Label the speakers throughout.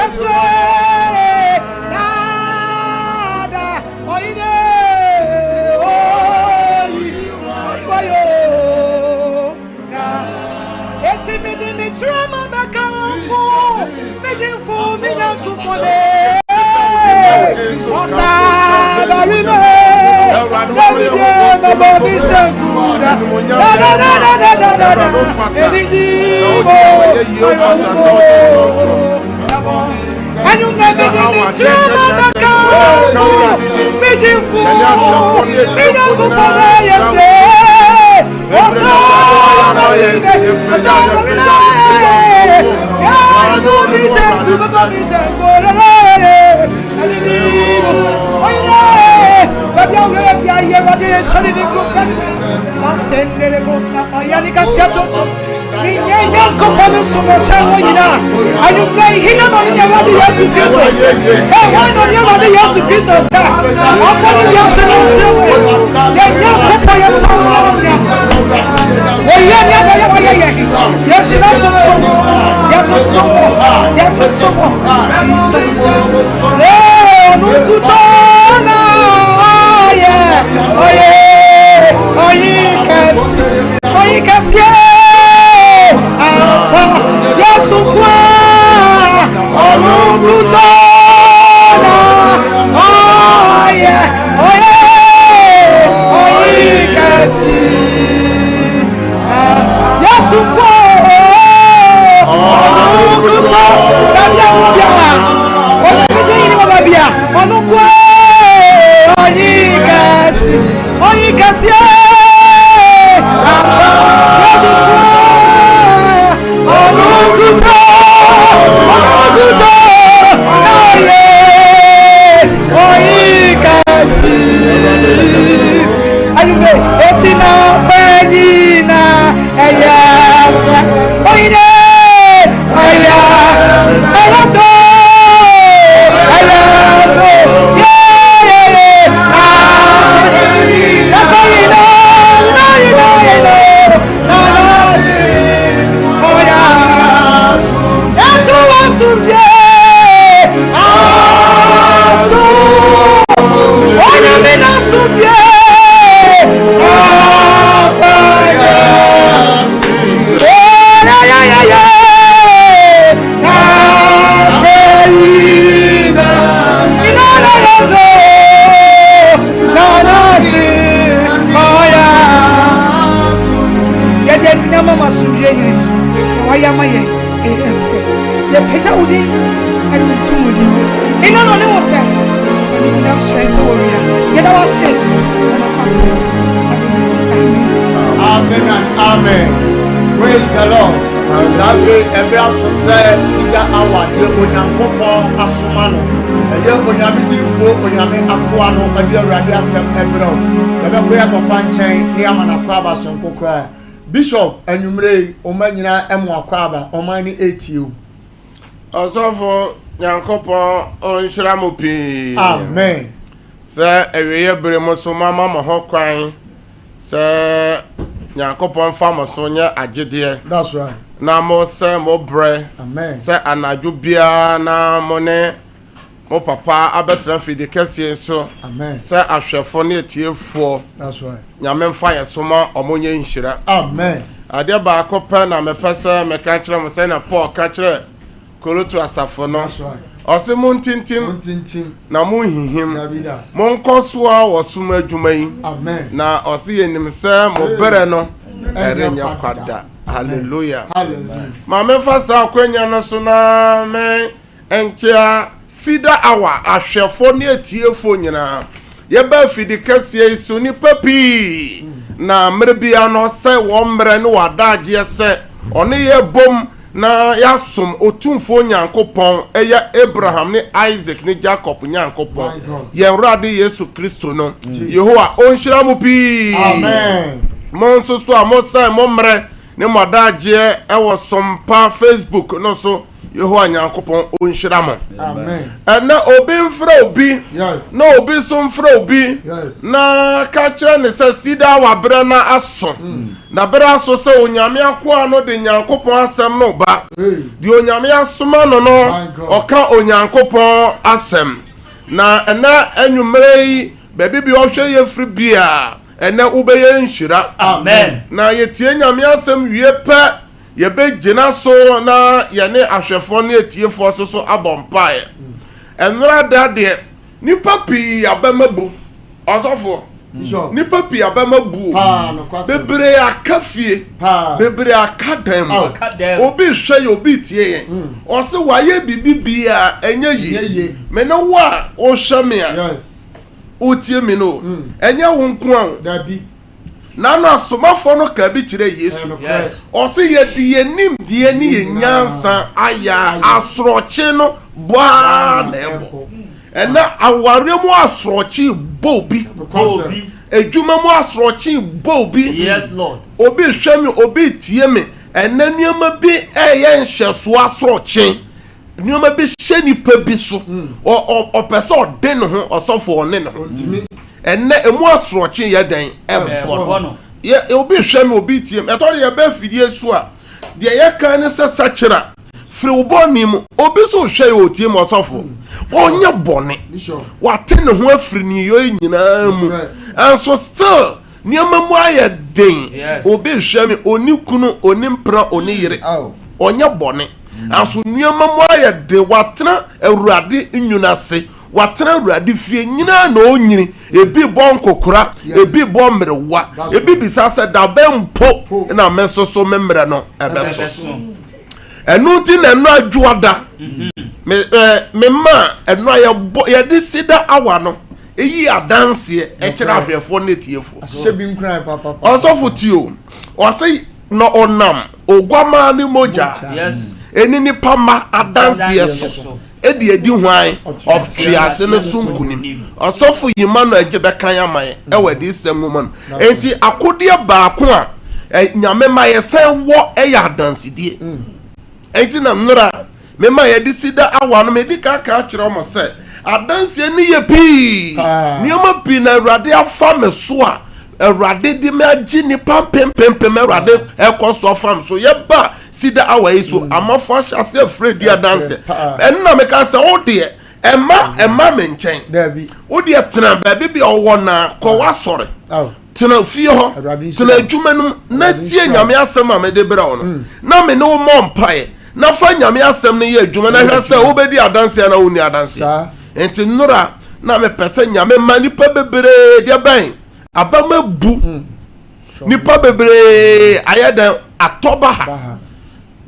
Speaker 1: Yesu dada ɔyine oyi wayo na eti mi di mi kyerɛ ma bɛka nfo mi di nfo mi Nyankopɔn de ɔsa bari me David bɛbɔ mi sanku da da da da da da da da eniji mo ayɔwumo ɛnumɛ mi di mi kyerɛ ma bɛka nfo mi di nfo mi Nyankopɔn de Yesu ɔsa bari me ɔsa bari me yɛbɔ mi sanku bɛbɔ mi sanku lelele eniji mo oyine baabi a wura bi ayɛ Awurade yɛ nsɔre ne nko kɛse masɛndere mo sapa yɛne kaseɛ toto menyɛ Nyankopɔn me som ɔkyɛn wɔ nyinaa anwummerɛ yi hena na ɔne Awurade Yesu Kristo ɛhɔ na ɔne Awurade Yesu Kristo sɛ ɔfa ne wiase no nkyerɛ mu yɛ Nyankopɔn yɛ sɛ wo ne wɔyɛ ne abɛyɛ wɔyɛ yɛ yɛhyira toto yɛtoto mo yɛtoto mo Jesus ɔno nkutoo na ɔyɛ ɔyɛ ɔyi kɛse ɔyi kɛse ampa Yesu nkoa ɔno nkutoo na ɔyɛ ɔyɛ ɔyi kɛse Yesu nkoa ɔno nkutoo baabi a wo biara ɔno nkutoo yi ni wɔ baabi a ɔno nkoa ɔyi kɛse ɔyi kɛse ampa Yesu nkoa ɔno nkutoo ɔno nkutoo na ɔyɛ ɔyi kɛse ayumbe eti na pɛnyi na ɛyɛ fɛ ɔyine ɛyɛ ɛyɛ fɛ ɛyɛ fɛ yeyeye na ɛkɔyi na na yi na yi na na na ti ɔyà ɛtu asomdwe aso onyame na asomdwe akwanya yeyeyeye na pɛyina ina na yɛdo na na ti ɔyà yɛde anuonyam ama asomdwe yere na wayɛ ama yɛn ɛyɛ mfɛ yɛpagya wo din ɛtontom wo din ina na ɔne wo sɛ ɔne nyinam hyerɛn sɛ wɔ wia yɛda wo ase ɔnokwafo adom nti amen.
Speaker 2: Amen and amen. Praise the Lord. Saa bere ɛbɛ aso sɛ sida awa deɛ Onyankopɔn asoma no. Ɛyɛ Onyame diifoɔ Onyame akoa no ɛde Awurade asɛm ɛbrɛ wo. Yɛbɛkɔ yɛ papa nkyɛn ne ama no akɔ aba sonko koraa. Bishop, anwummerɛ yi, ɔma nyinaa ɛmo akɔ aba, ɔman no ɛretie wo.
Speaker 3: Ɔsɔfo Nyankopɔn ɔnhyira mo pii.
Speaker 2: Amen.
Speaker 3: Sɛ awieeɛ bere mu so mama mo ho kwan sɛ Nyankopɔn fa mo so nyɛ agyedeɛ.
Speaker 2: That's right.
Speaker 3: Na mo sɛ mo brɛ.
Speaker 2: Amen.
Speaker 3: Sɛ anadwo biara na mo ne mo papa abɛtena fidi kɛseɛ so.
Speaker 2: Amen.
Speaker 3: Sɛ ahwɛfo ne atiefoɔ.
Speaker 2: That's right.
Speaker 3: Nyame mfa yɛ so ma ɔmo nyɛ nhyira.
Speaker 2: Amen.
Speaker 3: Adeɛ baako pɛ na mepɛ sɛ meka kyerɛ mo sɛ na Paul ka kyerɛ Korinto asafo no.
Speaker 2: That's right.
Speaker 3: Ɔse montintim
Speaker 2: Montintim.
Speaker 3: na monhihim.
Speaker 2: Davida.
Speaker 3: Monkɔ so a wɔ som adwuma yi.
Speaker 2: Amen.
Speaker 3: Na ɔse yɛnim sɛ mo berɛ no ɛrenyɛ
Speaker 2: kwa
Speaker 3: kwa
Speaker 2: da.
Speaker 3: da. Hallelujah.
Speaker 2: Hallelujah.
Speaker 3: Ma memfa saa akwanya no so na me nkyea Sida Awa ahwɛfoɔ ne atiefoɔ nyinaa. Yɛba afidi kɛseɛ yi so nnipa pii na mmerɛ biara no sɛ wɔn mmerɛ ne wɔn adagyeɛ sɛ ɔne yɛ bom na yɛasom Otumfoɔ Nyankopɔn, ɛyɛ Abraham ne Isaac ne Jacob Nyankopɔn,
Speaker 2: My God.
Speaker 3: yɛn Awurade Yesu Kristo no. Yehowa ɔnhyira mo pii.
Speaker 2: Amen.
Speaker 3: Mo nso so a mosan mo mmerɛ ne mo adagyeɛ ɛwɔ Sompa Facebook no so. Yehowa Nyankopɔn ɔnhyira mo.
Speaker 2: Amen.
Speaker 3: Ɛnɛ obi mfrɛ obi
Speaker 2: Yes.
Speaker 3: na obi nso mfrɛ obi
Speaker 2: Yes.
Speaker 3: na ka kyerɛ ne sɛ sida wabrɛ na aso na berɛ aso sɛ Onyame akoa no de Nyankopɔn asɛm no ba.
Speaker 2: Hey.
Speaker 3: Deɛ Onyame asoma no no
Speaker 2: My God.
Speaker 3: ɔka Onyankopɔn asɛm. Na ɛnɛ anwummerɛ yi baabi bi ɔhwɛ yɛ firi bia ɛnɛ wobɛyɛ nhyira.
Speaker 1: Amen.
Speaker 3: Na yɛtie Nyame asɛm wie pɛ, yɛbɛgyina so na yɛne ahwɛfoɔ ne atiefoɔ so so abɔ mpaeɛ. Ɛnora da deɛ nipa pii abɛma bu ɔsɔfoɔ,
Speaker 2: Bishop.
Speaker 3: nipa pii abɛma bu o.
Speaker 2: Paa nokwasɛm.
Speaker 3: Bebree aka fie,
Speaker 2: Paa.
Speaker 3: bebree aka dan mu.
Speaker 1: Aka dan mu.
Speaker 3: Obi hwɛ yɛ, obi tie yɛn, ɔsɛ wayɛ biribi bia ɛnyɛ
Speaker 2: Ɛnyɛ
Speaker 3: yie.
Speaker 2: yie.
Speaker 3: Me ne wo a wohwɛ me a
Speaker 2: Yes.
Speaker 3: wotie me no, ɛnyɛ wo nko a o.
Speaker 2: Dabi.
Speaker 3: Nano asomafoɔ no ka bi kyerɛ Yesu.
Speaker 2: Ɛnokorɛ.
Speaker 1: Yes.
Speaker 3: Ɔsɛ yɛde yɛn nimdeɛ ne yɛn nyansa ayɛ asorɔkye no bɔa na ɛbɔ. Ɛnɛ awareɛ mu asorɔkye bɔ obi,
Speaker 2: Nokwasɛm.
Speaker 1: Obi.
Speaker 3: edwuma mu asorɔkye bɔ obi.
Speaker 1: Yes, Lord.
Speaker 3: Obi hwɛ me, obi tie me. Ɛnɛ nneɛma bi ɛyɛ nhyɛsoɔ asorɔkye, nneɛma bi hyɛ nipa bi so. Ɔ ɔ ɔpɛ sɛ ɔde ne ho, ɔsɔfo, ɔne ne ho.
Speaker 2: Ntumi.
Speaker 3: Ɛnɛ emu asorɔkye yɛ dɛn? Ɛbɔ
Speaker 1: Ɛbɔ
Speaker 3: no.
Speaker 1: no.
Speaker 3: Yɛ obi hwɛ me, obi tie me, ɛtɔ de yɛbɛ fidie so a, deɛ yɛka ne sɛ sakyera firi wo bɔne mu. Obi so hwɛ yɛ, otie mu, ɔsɔfo, ɔnyɛ bɔne.
Speaker 2: Bishop.
Speaker 3: Wate ne ho afiri ne yɔ yi nyinaa mu,
Speaker 2: Right.
Speaker 3: ɛnso still nneɛma mu ayɛ den.
Speaker 1: Yes.
Speaker 3: Obi hwɛ me, oni kunu, oni mpena, oni yere.
Speaker 2: Aw.
Speaker 3: Ɔnyɛ bɔne, aso nneɛma mu ayɛ den. Watena Awurade nwunu ase, watena Awurade fie nyinaa na ɔnyini, ebi bɔ nkokora, ebi bɔ mmerewa,
Speaker 2: That's
Speaker 3: ebi bisa sɛ dabɛ mpo
Speaker 2: Po.
Speaker 3: na me nso so me mmerɛ no ɛbɛso.
Speaker 1: Ɛbɛso.
Speaker 3: Ɛno nti na ɛno adwoada me ɛɛ me ma ɛno a yɛbɔ yɛde sida awa no eyi adanseɛ ɛkyerɛ ahwɛfoɔ ne etiefoɔ.
Speaker 2: Ahyɛ bi nkuran papapa.
Speaker 3: Ɔsɔfo tio, ɔsɛ na ɔnam oguamaa ne mogya ɛne nipa ma adanseɛ so ɛde adi hwan ɔtwease no so nkonim. Ɔsɔfo yima no agye bɛkan ama yɛ ɛwɔ adiyisɛm nwoma no. Enti akodeɛ baako a Nyame ma yɛsɛn wɔ ɛyɛ adansedie. Enti na nnora mema yɛde sida awa no, medi ka ka kyerɛ wɔn sɛ adanseɛ ne yɛ pii. Nneɛma pii na Awurade afa me so a Awurade de me agye nipa mpempempem. Awurade ɛkɔ so afa me so. Yɛba sida awa yi so, amafo ahyɛ ase afiri di adanseɛ. Ɛno na meka sɛ wo deɛ ɛma ɛma me nkyɛn.
Speaker 2: Dabi.
Speaker 3: Wo deɛ tena baabi bi a ɔwɔ na kɔ w'asɔre,
Speaker 2: Aw.
Speaker 3: tena fie hɔ,
Speaker 2: Awurade nhyira
Speaker 3: tena
Speaker 2: wo.
Speaker 3: adwuma no mu na
Speaker 2: Awurade
Speaker 3: tie
Speaker 2: nhyira wo.
Speaker 3: Nyame asɛm a mede brɛ wo no, na me ne wo mmɔ mpaeɛ na fa Nyame asɛm no yɛ adwuma na hwɛ sɛ wobɛdi adanseɛ na wonni adanseɛ.
Speaker 2: Saa.
Speaker 3: Nti nnora na mepɛ sɛ Nyame ma nipa bebree deɛ bɛn abama bu, nipa bebree ayɛ dɛn atɔ ba ha.
Speaker 2: Baha.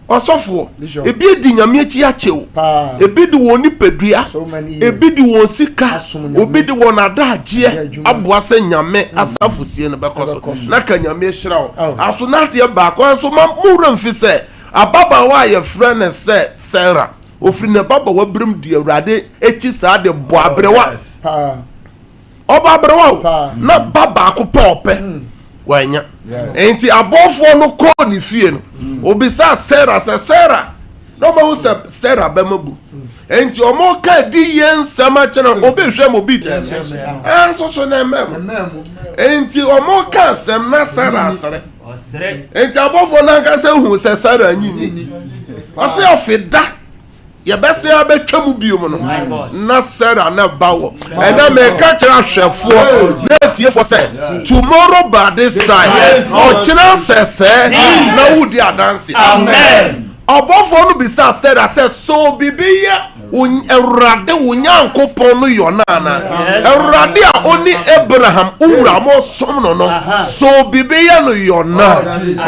Speaker 3: Ɔsɔfoɔ,
Speaker 2: Bishop.
Speaker 3: ebi di Nyame akyi akyɛw,
Speaker 2: Paa.
Speaker 3: ebi de wɔn nipadua,
Speaker 2: So many years.
Speaker 3: ebi de wɔn sika,
Speaker 2: Asom Nyame.
Speaker 3: obi de wɔn adagyeɛ
Speaker 2: Ayɛ adwuma.
Speaker 3: aboa sɛ Nyame asafo sie no bɛkɔ so.
Speaker 2: Ɛbɛkɔ so.
Speaker 3: Na ka Nyame ahyira wo.
Speaker 2: Oh.
Speaker 3: Aso na adeɛ baako nso ma mowura mfi sɛ ababaawa a yɛfrɛ no sɛ Sarah, ofiri ne babaawa birim di Awurade akyi saa de bɔ aberewa.
Speaker 4: Yes.
Speaker 2: Paa.
Speaker 3: Ɔba aberewa o.
Speaker 2: Paa.
Speaker 3: Na ba baako pɛ ɔpɛ wanya.
Speaker 4: Yes.
Speaker 3: Nti abɔfoɔ no kɔɔ ne fie no, obisa Sarah sɛ Sarah, na ɔmahu sɛ Sarah bɛma bu. Nti ɔmo ka di yɛ nsɛm akyerɛ no, obi hwɛ mu, obi kyerɛ ɛnso so na ɛmɛ mu.
Speaker 2: Ɛmɛ mu.
Speaker 3: Nti ɔmo ka asɛm na Sarah asere.
Speaker 1: Ɔsere.
Speaker 3: Nti abɔfoɔ no ankasa hu sɛ Sarah nyini. Ɔsɛ ɔfe da yɛbɛsɛ abɛtwa mu biom no
Speaker 1: My God.
Speaker 3: na Sarah na ba wɔ. Ɛnna mɛka kyerɛ ahwɛfoɔ na atiefoɔ sɛ tomorrow by this time, ɔkyerɛ sɛsɛ na wodi adanse.
Speaker 1: Amen.
Speaker 3: Ɔbɔfoɔ no bisa Sarah sɛ so biribi yɛ Awurade wo Nyankopɔn no yɔ no ana?
Speaker 1: Yes.
Speaker 3: Awurade a ɔne Abraham wowura ma ɔsom no no, so biribi yɛ no yɔ no a?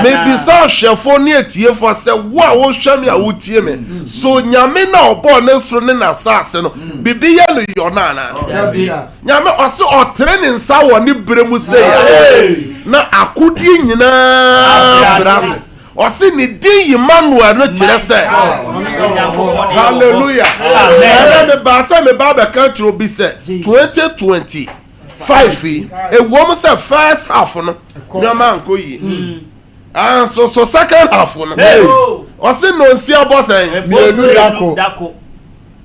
Speaker 3: Mebisa ahwɛfoɔ ne atiefoɔ sɛ wo a wohwɛ me a wotie me, so Nyame no a ɔbɔɔ ne soro ne n'asase no, biribi yɛ no yɔ no ana?
Speaker 2: Dabi.
Speaker 3: Nyame ɔse ɔtere ne nsa wɔ ne berɛ mu sɛ yɛ na akodie nyinaa brɛ ase. Ɔse ne din Emmanuel no kyerɛ sɛ hallelujah.
Speaker 1: Amen.
Speaker 3: Ɛnɛ mebaa sɛ meba bɛka kyerɛ obi sɛ 2025 yi, ɛwom sɛ first half no nneɛma ankɔ yie. Anso so second half no. Ɔse nonsia bɔ sɛn?
Speaker 2: Mmienu dako.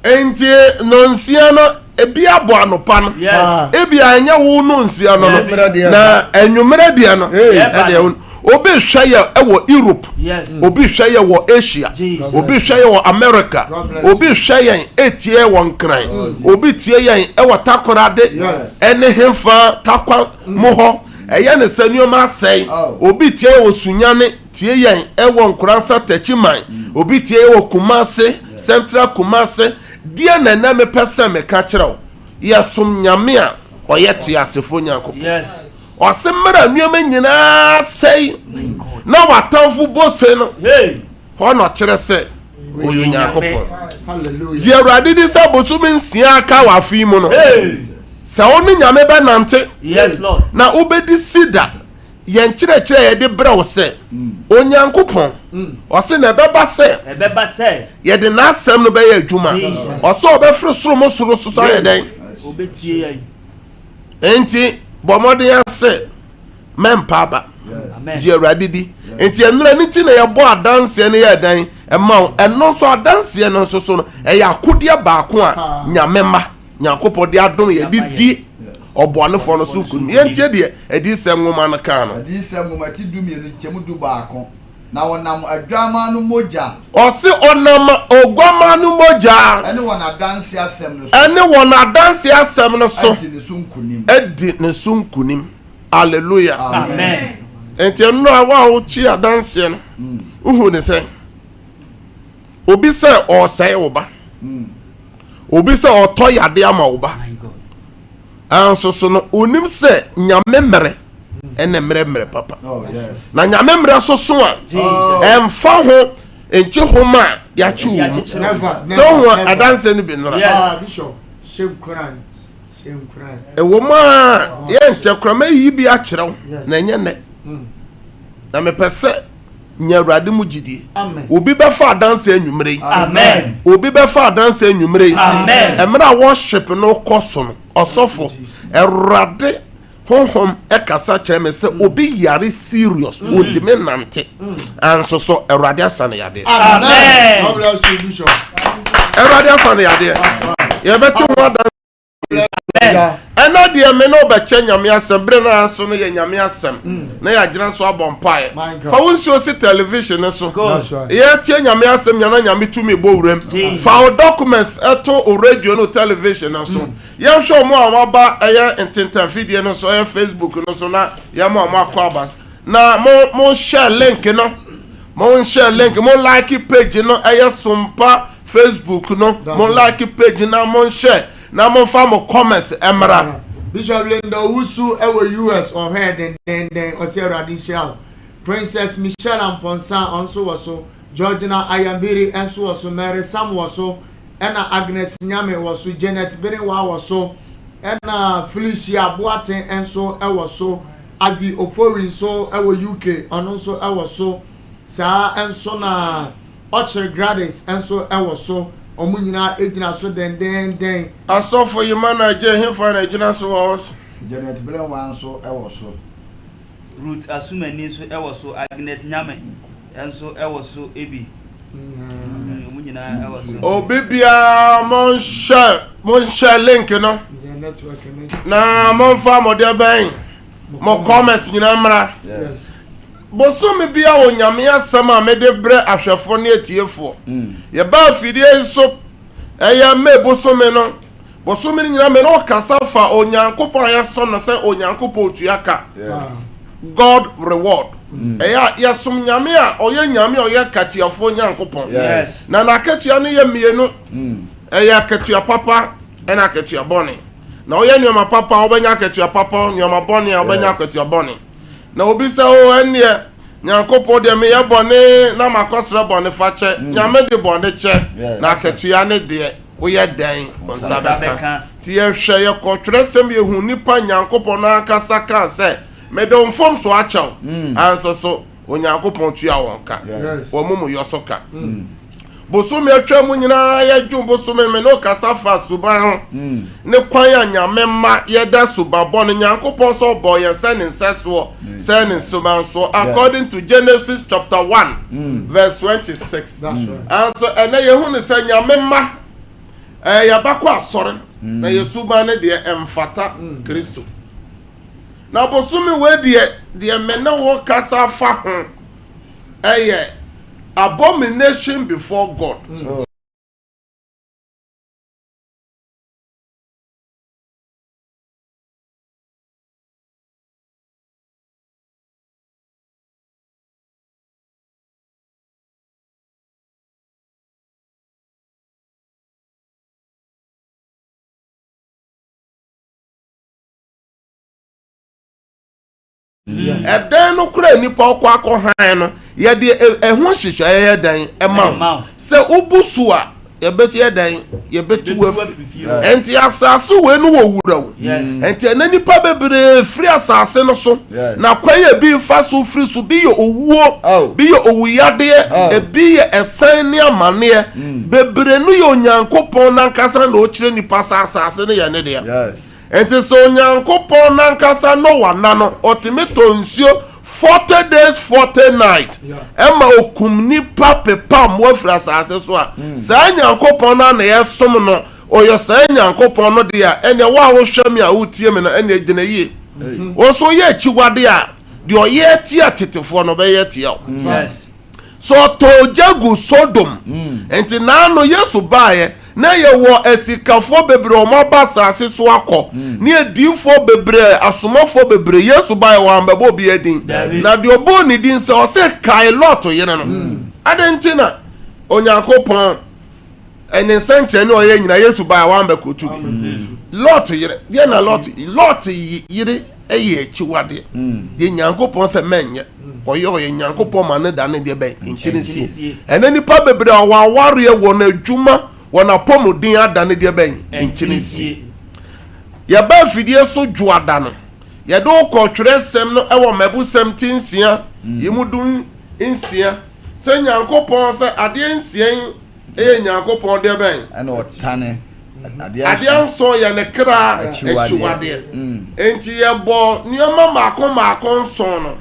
Speaker 3: Enti nonsia no ebi abɔ anopa no. Ebi a ɛnyɛ wo nonsia no no. Na anwummerɛ deɛ no. Ɛdeɛ obi hwɛ yɛ ɛwɔ Europe. Obi hwɛ yɛ wɔ Asia. Obi hwɛ yɛ wɔ America. Obi hwɛ yɛn etie wɔ Nkran. Obi tie yɛn ɛwɔ Takorade ɛne hefa Takwa mu hɔ. Ɛyɛ ne sɛ nneɛma asɛe. Obi tie yɛn wɔ Sunyani, tie yɛn wɔ Nkoransa Techiman, obi tie yɛn wɔ Kumasi, Central Kumasi. Deɛ na ɛnɛ mepɛ sɛ meka kyerɛ wo, yɛsom Nyame a ɔyɛ teasefo Nyankopɔn. Ɔse mmerɛ nneɛma nyinaa sɛe na w'atamfo bose no, hɔ na ɔkyerɛ sɛ ɔyɛ Onyankopɔn. Gye Awurade di sɛ bosome nsia aka wɔ afe yi mu no, sɛ wo ne Nyame bɛnante na wobɛdi sida yɛn nkyerɛkyerɛ a yɛde brɛ wo sɛ Onyankopɔn, ɔse na ɛbɛba sɛ yɛde n'asɛm no bɛyɛ adwuma. Ɔsɛ ɔbɛfiri soro mo soro so so ayɛ dɛn? Enti bɔ mmɔden sɛ mɛmpa aba. Gye Awurade di. Nti ɛnora ne ti na yɛbɔ adanseɛ no yɛ dɛn ɛma wo. Ɛno nso adanseɛ no nso so no ɛyɛ akodeɛ baako a Nyame ma Nyankopɔn de adom yɛ de di ɔbɔnefoɔ no so nkonim. Yɛntie deɛ Adiyisɛm nwoma no kaa no.
Speaker 4: Adiyisɛm nwoma ti 12 nkyɛmu 11. Na wɔnam Adwammaa no mogya.
Speaker 3: Ɔse ɔnam Oguammaa no mogya.
Speaker 4: Ɛne wɔn adanse asɛm no so.
Speaker 3: Ɛne wɔn adanse asɛm no so.
Speaker 4: Adi ne so nkonim.
Speaker 3: Adi ne so nkonim. Hallelujah.
Speaker 4: Amen.
Speaker 3: Nti ɛno a wo a wokyi adanseɛ no, wohu ne sɛn? Obi sɛ ɔresɛe wo ba. Obi sɛ ɔtɔ yade ama wo ba. Anso so no, onim sɛ Nyame mmerɛ ɛna mmerɛ mmerɛ papa.
Speaker 4: Oh,
Speaker 3: na Nyame mmerɛ so so a, ɛmfa ho nkye homa a yɛakye wo mu. Sɛ wohu adanseɛ no bi nnora.
Speaker 2: Ah,
Speaker 3: Ɛwɔ mu a, yɛnkyɛ koraa mɛyi bi akyerɛ wo na ɛnyɛ nnɛ. Na mepɛ sɛ nya Awurade mu gyidie. Obi bɛfa adanse anwummerɛ yi. Obi bɛfa adanse anwummerɛ yi. Mmerɛ a worship no kɔ so no, ɔsɔfo, Awurade honhom ɛkasa kyerɛ me sɛ obi yare serious, ɔntumi nnante. Anso so Awurade asa no yadeɛ. Awurade asa no yadeɛ. Yɛbɛte ho adanse. Ɛna deɛ me ne wobɛkyɛ Nyame asɛm berɛ no ara so no yɛ Nyame asɛm na yɛagyina so abɔ mpaeɛ. Fa wo nsuo si television no so. Yɛtie Nyame asɛm nya na Nyame tumi bɔ wuram. Fa wo documents to wo radio ne wo television no so. Yɛnhwɛ wɔn a wɔaba ɛyɛ ntentanfidie no so ɛyɛ Facebook no so na yɛma wɔn akɔ aba. Na mo mo share link no. Mo share link mo like page no ɛyɛ Sompa Facebook no. Mo like page na mo share. Na momfa mo comments mmra.
Speaker 2: Bishop Linda Owusu wɔ US ɔhwɛɛ dendenden ɔse Awurade nhyira wo. Princess Michelle Amponsah ɔnso wɔ so, Georgina Ayambiri nso wɔ so, Mary Sam wɔ so, ɛna Agnes Nyame wɔ so, Janet Benewa wɔ so, ɛna Felicia Boateng nso wɔ so, Ivy Ofori nso wɔ UK ɔno nso wɔ so, saa nso na. Ɔkyere Gladys nso wɔ so. Wɔn nyinaa gyina so denneennen.
Speaker 3: Asɔfo yi ma na gye hefa na egyina so wɔ hɔ?
Speaker 4: Janet Berenwa nso wɔ so.
Speaker 5: Ruth Asumani nso wɔ so. Agnes Nyame nso wɔ so bi. Wɔn nyinaa wɔ so.
Speaker 3: Obi biara monhyɛ monhyɛ link no na momfa mo deɛ bɛn mo comments nyinaa mmra.
Speaker 4: Yes.
Speaker 3: Bosome biara wɔ Nyame asɛm a mede brɛ ahwɛfoɔ ne atiefoɔ. Yɛbaa afidie yi so, ɛyɛ May bosome no, bosome no nyinaa me ne wo kasa fa Onyankopɔn a yɛsom no sɛ Onyankopɔn otua ka, God reward. Ɛyɛ a yɛsom Nyame a ɔyɛ Nyame a ɔyɛ akatuafoɔ Nyankopɔn. Na n'akatua no yɛ mmienu, ɛyɛ akatua papa ɛna akatua bɔne. Na woyɛ nneɛma papa a wobɛnya akatua papa, nneɛma bɔne a wobɛnya akatua bɔne. Na obi sɛ, O ɛnneɛ, Nyankopɔn deɛ meyɛ bɔne na makɔsrɛ bɔne fakyɛ. Mm. Nyame de bɔne kyɛ, na akatua ne deɛ, woyɛ dɛn? Wo nsa bɛka. Nti yɛhwɛ, yɛkɔ twerɛsɛm yɛhu nipa Nyankopɔn no ankasa kaa sɛ, mede wo mfomso akyɛ wo. Mm. Anso so, Onyankopɔn tua wɔn ka, wɔn mumuyɔ so ka. Mm. Bosome atwa mu nyinaa yɛdwo bosome me ne kasa fa suban ho ne kwan a Nyame ma yɛda suban bɔne. Nyankopɔn sɛ ɔbɔɔ yɛn sɛ ne nsɛsoɔ, sɛ ne suban soɔ, according to Genesis chapter 1 verse 26. Anso ɛnɛ yɛhu ne sɛ Nyame ma yɛbɛkɔ asɔre na yɛ suban no deɛ ɛmfata Kristo. Na bosome wei deɛ, deɛ me ne wo kasa fa ho ɛyɛ abomination before God. Ɛdan no kora nnipa ɔkɔ akɔ han no, yɛde ɛho nhyehyɛeɛ yɛ dɛn ɛma wo. Sɛ wobu so a, yɛbɛti yɛ dɛn, yɛbɛtu wo afiri. Ɛnti asase wei no wɔ wura o. Ɛnti ɛnɛ nnipa bebree firi asase no so. Na kwan yɛ bi fa so firi so, bi yɛ owuo, bi yɛ owuyadeɛ, ebi yɛ ɛsan ne amaneɛ. Bebree no yɛ Onyankopɔn nankasa na ɔkyerɛ nnipa sɛ asase no yɛ ne dea. Enti sɛ Onyankopɔn nankasa Noa nna no, ɔtumi tɔ nsuo 40 days 40 night ɛma okum nipa pepa mmoa firi asase so a, saa Nyankopɔn no a na yɛsom no, ɔyɛ saa Nyankopɔn no deɛ a, ɛnneɛ wo a wohwɛ me a wotie me no, ɛnneɛ gyina yie. Wo nso woyɛ akyiwadeɛ a, deɛ ɔyɛ tia tetefoɔ no, ɔbɛyɛ atia wo. So ɔtɔɔ ogya gu Sodom. Nti naano Yesu baeɛ, na yɛwɔ asikafoɔ bebree wɔn aba asase so akɔ, ne adiyifoɔ bebree, asomafoɔ bebree. Yesu baeɛ wambɛbɔ obiara din. Na deɛ ɔbɔɔ ne din sɛ ɔse kae Lot yere no. Adɛn nti na Onyankopɔn ne nsɛnkyerɛnne a ɔyɛ nyina Yesu baeɛ wambɛkoto bi? Lot yere, deɛ na Lot, Lot yere yɛ akyiwadeɛ. Deɛ Nyankopɔn sɛ mɛnyɛ, ɔyɛ ɔyɛ Nyankopɔn ma ne da ne deɛ bɛn nkyene sie. Ɛnɛ nipa bebree a wɔn awareɛ, wɔn adwuma, wɔn apɔmuden ada ne deɛ bɛn nkyene sie. Yɛba afidie so dwoada no, yɛde wo kɔ twerɛsɛm no wɔ Mmɛbosɛm ti nsia, yi mu du-nsia, sɛ Nyankopɔn sɛ adeɛ nsia yi yɛ Nyankopɔn deɛ bɛn?
Speaker 4: Ɛna ɔtane adeɛ
Speaker 3: Adeɛ nson yɛ ne kra akyiwadeɛ. Enti yɛbɔ nneɛma mmaako mmaako nson no,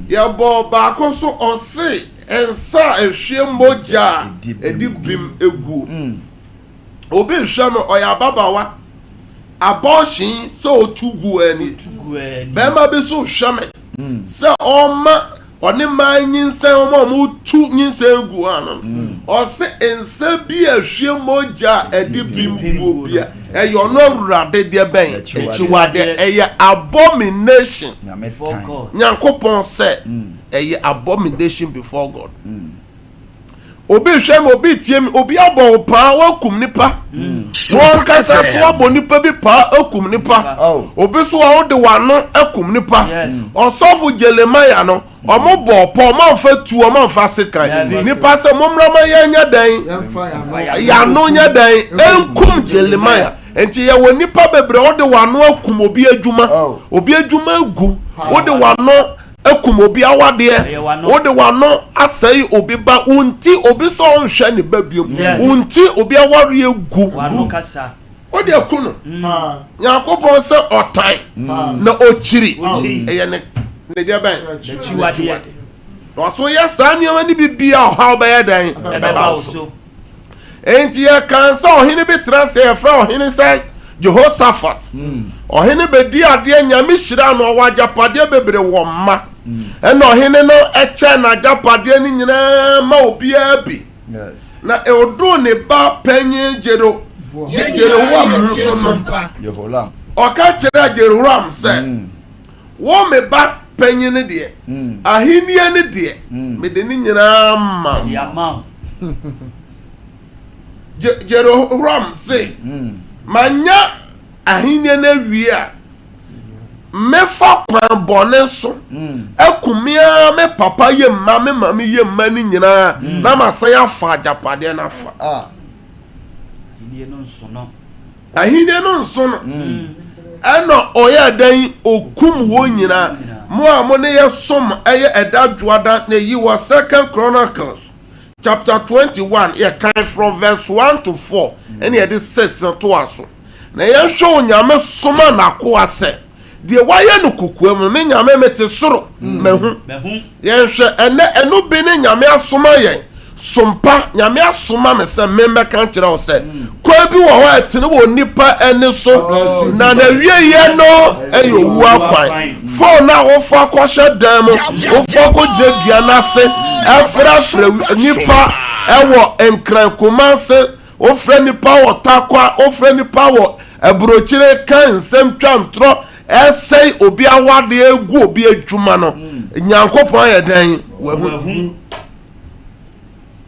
Speaker 3: yɛbɔ baako so ɔse nsa a ɛhwie mogya a ɛdi bem guo. Obi rehwɛ no, ɔyɛ ababaawa, abortion sɛ ɔtu gu ani. Bɛrima bi so rehwɛ me sɛ ɔma Ɔne mmaa nyinsɛn wɔn a wɔtu nyinsɛn gu ano no. Ɔse nsa bi a ɛhwie mogya a ɛde bem guo bi a ɛyɛ ɔno Awurade deɛ bɛn akyiwadeɛ. Ɛyɛ abomination. Nyankopɔn sɛ ɛyɛ abomination before God. Obi hwɛ me, obi tie me, obi abɔ wo paa wakum nipa. Wɔn kasa so abɔ nipa bi paa akum nipa. Obi so a wode w'ano akum nipa. Ɔsɔfo Jeremiah no, ɔmo bɔ ɔpɔ, ɔmo amfa tuo, ɔmo amfa sekan. Nipa sɛ mommra ma yɛnyɛ dɛn? Yɛano nyɛ dɛn? Enkum Jeremiah. Nti yɛwɔ nipa bebree wode w'ano akum obi adwuma. Obi adwuma agu. Wode w'ano akum obi awadeɛ, wode w'ano asɛe obi ba, wo nti obi sɛ ɔnhwɛ ne ba biom, wo nti obi awareɛ gu, wode aku no. Nyankopɔn sɛ ɔtan na ɔkyiri, ɛyɛ ne ne deɛ bɛn? N'akyiwadeɛ. Na ɔso yɛ saa nneɛma no bi bia ɔhaw bɛyɛ dɛn? Ɛbɛba wo so. Enti yɛkan sɛ ɔhene bi tena ase yɛfrɛ ɔhene sɛ Jehoshaphat. Ɔhene bɛdi adeɛ, Nyame hyira no, ɔwɔ agyapadeɛ bebree wɔ mma. Ɛna ɔhene no kyɛ n'agyapadeɛ no nyinaa ma obiara bi. Na ɔduu ne ba panyin Jero, Jeroham so no, ɔka kyerɛɛ Jeroham sɛ, Wo me ba panyin no deɛ, ahennie no deɛ, mede ne nyinaa ma wo. Jeroham se, Manya ahennie no awie a, mɛfa kwan bɔne so aku me ara me papa yɛ mma, me maame yɛ mma no nyinaa, na masan afa agyapadeɛ no afa.
Speaker 5: Ahennie no nsono.
Speaker 3: Ahenni no nso no, ɛna ɔyɛɛ dɛn? Okum wɔn nyinaa. Mo a mo ne yɛ som ɛyɛ ɛda dwoada na eyi wɔ Second Chronicles Chapter 21 yɛkan from verse 1 to 4 ɛne yɛde 6 no toa so. Na yɛnhwɛ Onyame soma n'akoa sɛ deɛ wayɛ no kokoa mu, me Nyame mete soro mahu. Yɛnhwɛ ɛnɛ ɛno bi ne Nyame asoma yɛn sompa. Nyame asoma me sɛ memmɛka nkyerɛ wo sɛ kwan bi wɔ hɔ a ɛtene wɔ nnipa ani so, na n'awieeɛ no ɛyɛ owu akwan. Fon a wofa kɔhyɛ dan mu, wofa kɔgyina dua no ase ɛfrɛfrɛ nnipa ɛwɔ Nkran, Kumase, wofrɛ nnipa wɔ Tarkwa, wofrɛ nnipa wɔ aburokyire, ka nsɛm twa ntorɔ, ɛsɛe obi awadeɛ, egu obi adwuma no, Nyankopɔn ayɛ dɛn? Wahu.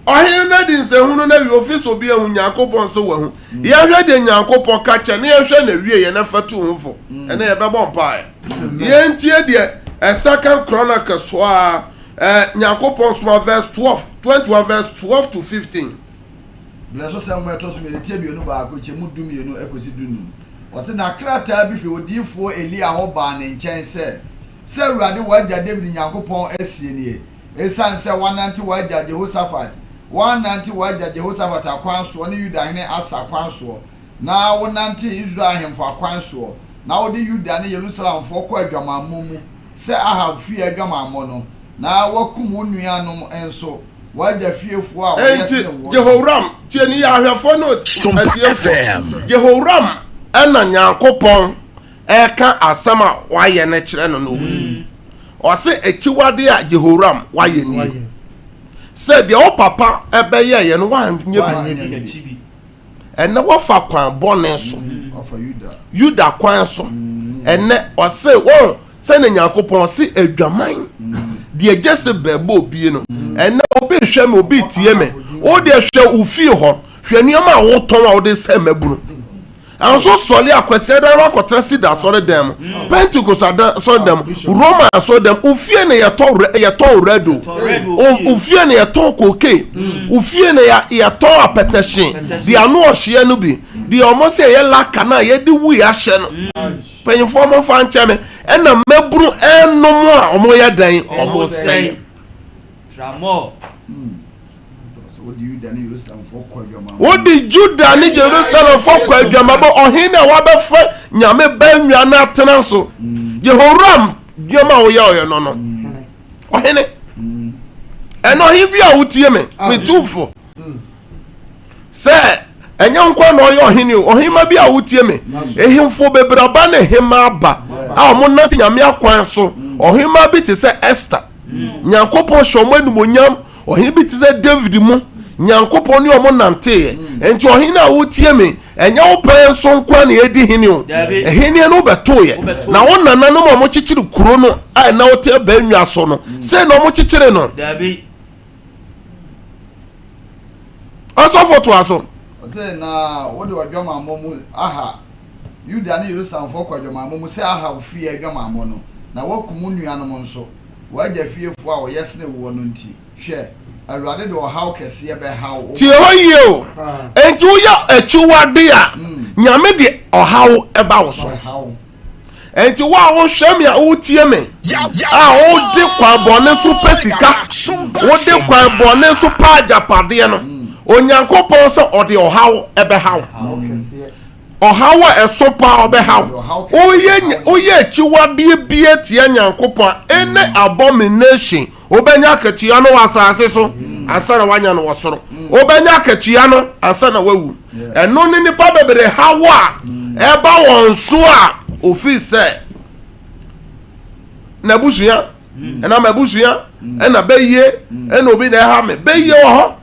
Speaker 3: Ɔhene no adi nsɛnhunu no awie, ofi sɛ obi ahu Nyankopɔn sɛ wahu. Yɛnhwɛ deɛ Nyankopɔn ka kyerɛ na yɛnhwɛ n'awieɛ na fa tu ho fo. Ɛnɛ yɛbɛbɔ mpaeɛ. Yɛntie deɛ Second Chronicles hɔ a Nyankopɔn soma verse 12, 21 verse 12 to 15.
Speaker 4: Berɛsosɛm nwoma a ɛtɔ so mmienu, ti 21, nkyɛmu 12 kɔsi 15. Ɔse, Na krataa bi firi odiyifoɔ Elia hɔ baa ne nkyɛn sɛ, Sɛ Awurade w'agya Dawid Nyankopɔn seɛ nie, Esiane sɛ woanante w'agya Jehosafat, woannante w'agya Jehosafat akwan soɔ ne Yudahene Asa kwan soɔ, na wonantee Israel ahemfo akwan soɔ, na wode Yuda ne Yerusalemfoɔ kɔɔ adwamammɔ mu sɛ Ahab fie adwamammɔ no, na woakum wo nuanom nso, w'agya fiefoɔ a wɔyɛ
Speaker 3: Enti
Speaker 4: sene woɔ no.
Speaker 3: Jehoram, tie ne yɛ ahwɛfoɔ ne
Speaker 6: Sompa
Speaker 3: atiefoɔ.
Speaker 6: FM.
Speaker 3: Jehoram na Nyankopɔn reka asɛm a wayɛ no kyerɛ no no. Ɔse akyiwadeɛ a Jehoram wayɛ nie, sɛ deɛ wo papa bɛyɛeɛ no woanyɛ bi. Ɛnɛ wafa kwan bɔne so, Yuda kwan so. Ɛnɛ ɔse wɔn sɛne Nyankopɔn ɔse adwaman deɛ Jezebel bɔ obie no. Ɛnɛ obi hwɛ me, obi tie me, wo deɛ hwɛ wo fie hɔ, hwɛ nneɛma a wotɔn a wode sɛ mmabunu. Nso sɔle a Kwasiada no akɔtena Sida asɔredan mu, Pentecost asɔredan mu, Roma asɔredan mu, ofie na yɛtɔ yɛtɔn red o, ofie na yɛtɔn cocaine, ofie na yɛtɔn apɛtɛhye, deɛ ano ɔhyeɛ no bi, deɛ wɔn sɛ ɛyɛ laka no a yɛde wui ahyɛ no. Mpanyinfoɔ mo nfa nkyɛ me, ɛna mmabunu ɛnom a wɔyɛ dɛn? Wɔn sɛe.
Speaker 5: Tramol.
Speaker 3: Wode Juda ne Jerusalemfoɔ kɔ adwamabɔ, ɔhene a wabɛfa nyame ba nnwa no atena so. Jehoram nneɛma a woyɛ ɔyɛ no no. Ɔhene. Ɛna ɔhene bi a wotie me, metu fo. Sɛ ɛnyɛ nkwa na ɔyɛ ɔhene o, ɔhema bi a wotie me, ehemfo bebree aba ne hema aba a wɔn nante nyame akwan so. Ɔhema bi te sɛ Esther. Nyankopɔn hyɛ wɔn animuonyam. Ɔhene bi te sɛ David mu, Nyankopɔn ne wɔn nanteeɛ. Enti ɔhene a wotie me, ɛnyɛ wo pɛn so nko na yɛdi hene o. Ahennie no wobɛtoeɛ. Na wo nananom a wɔkyekyere kuro no a ɛnɛ wote abannwa so no, sei na wɔkyekyere no. Ɔsɔfo toa so.
Speaker 4: Ɔsɛ na wode ɔdwamammɔ mu aha Yuda ne Yerusalemfoɔ kɔ adwamammɔ mu sɛ Ahab fie adwamammɔ no, na woakum wo nuanom nso. W'agya fiefoɔ a wɔyɛ sene woɔ no nti, hwɛ, Awurade de ɔhaw kɛseɛ bɛhaw wo
Speaker 3: Tie hɔ yie o. Enti woyɛ akyiwade a, Nyame de ɔhaw ba wo so. Enti wo a wohwɛ me a wotie me a wode kwan bɔne so pɛ sika, wode kwan bɔne so pɛ agyapadeɛ no, Onyankopɔn sɛ ɔde ɔhaw bɛha wo. Ɔhaw a ɛso paa ɔbɛha wo. Woyɛ woyɛ akyiwadeɛ bi atia Nyankopɔn a, any abomination, wobɛnya akatua no wɔ asase so ansa na woanya no wɔ soro. Wobɛnya akatua no ansa na woawu. Ɛno ne nnipa bebree haw a ɛba wɔn so a ofii sɛ n'abusua ɛna m'abusua ɛna bɛyie ɛna obi na ɛha me. Bɛyie wɔ hɔ.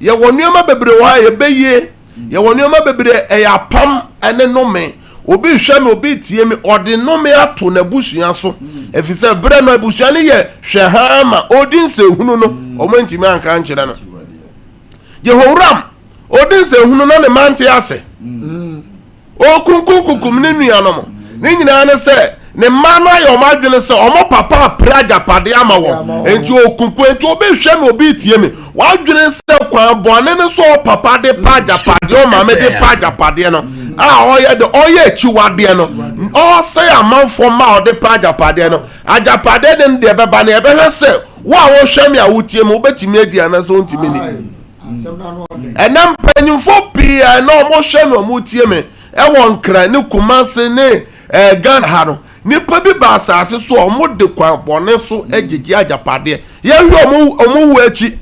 Speaker 3: Yɛwɔ nneɛma bebree wɔ hɔ a yɛbɛyie. Yɛwɔ nneɛma bebree ɛyɛ apam ne nnome. Obi rehwɛ me, obi retie me, ɔde nnome ato n'abusua so. Efisɛ berɛ no abusua no yɛ hwɛ haa ma ɔredi nsɛnhunu no, wɔantumi anka ankyerɛ no. Yehoram, ɔredi nsɛnhunu na ne mma nte ase. Ɔrekunkumkunkum ne nuanom. Ne nyinaa ne sɛ, ne mma no ayɛ wɔn adwene sɛ wɔn papa apere agyapadeɛ ama wɔn. Enti ɔkunkum. Enti obi rehwɛ me, obi retie me. W'adwene sɛ kwan bɔne no so ɔpapa de pa agyapadeɛ, ɔmaame de pa agyapadeɛ no a ɔyɛ de ɔyɛ akyiwadeɛ no, ɔresɛe amanfoɔ mma a ɔde pa agyapadeɛ no. Agyapadeɛ de no deɛ ɛbɛba no, yɛbɛhwɛ sɛ wo a wohwɛ me a wotie me, wobɛtumi adi anaasɛ wontumi nni. Ɛnɛ mpanyinfoɔ pii a ɛnɛ wɔn hwɛ me wɔn tie me ɛwɔ Nkran ne Kumasi ne ɛɛ Ghana ha no, nipa bi ba asase so a wɔn de kwan bɔne so gyegye agyapadeɛ. Yɛhwɛ wɔn wɔn wu akyi,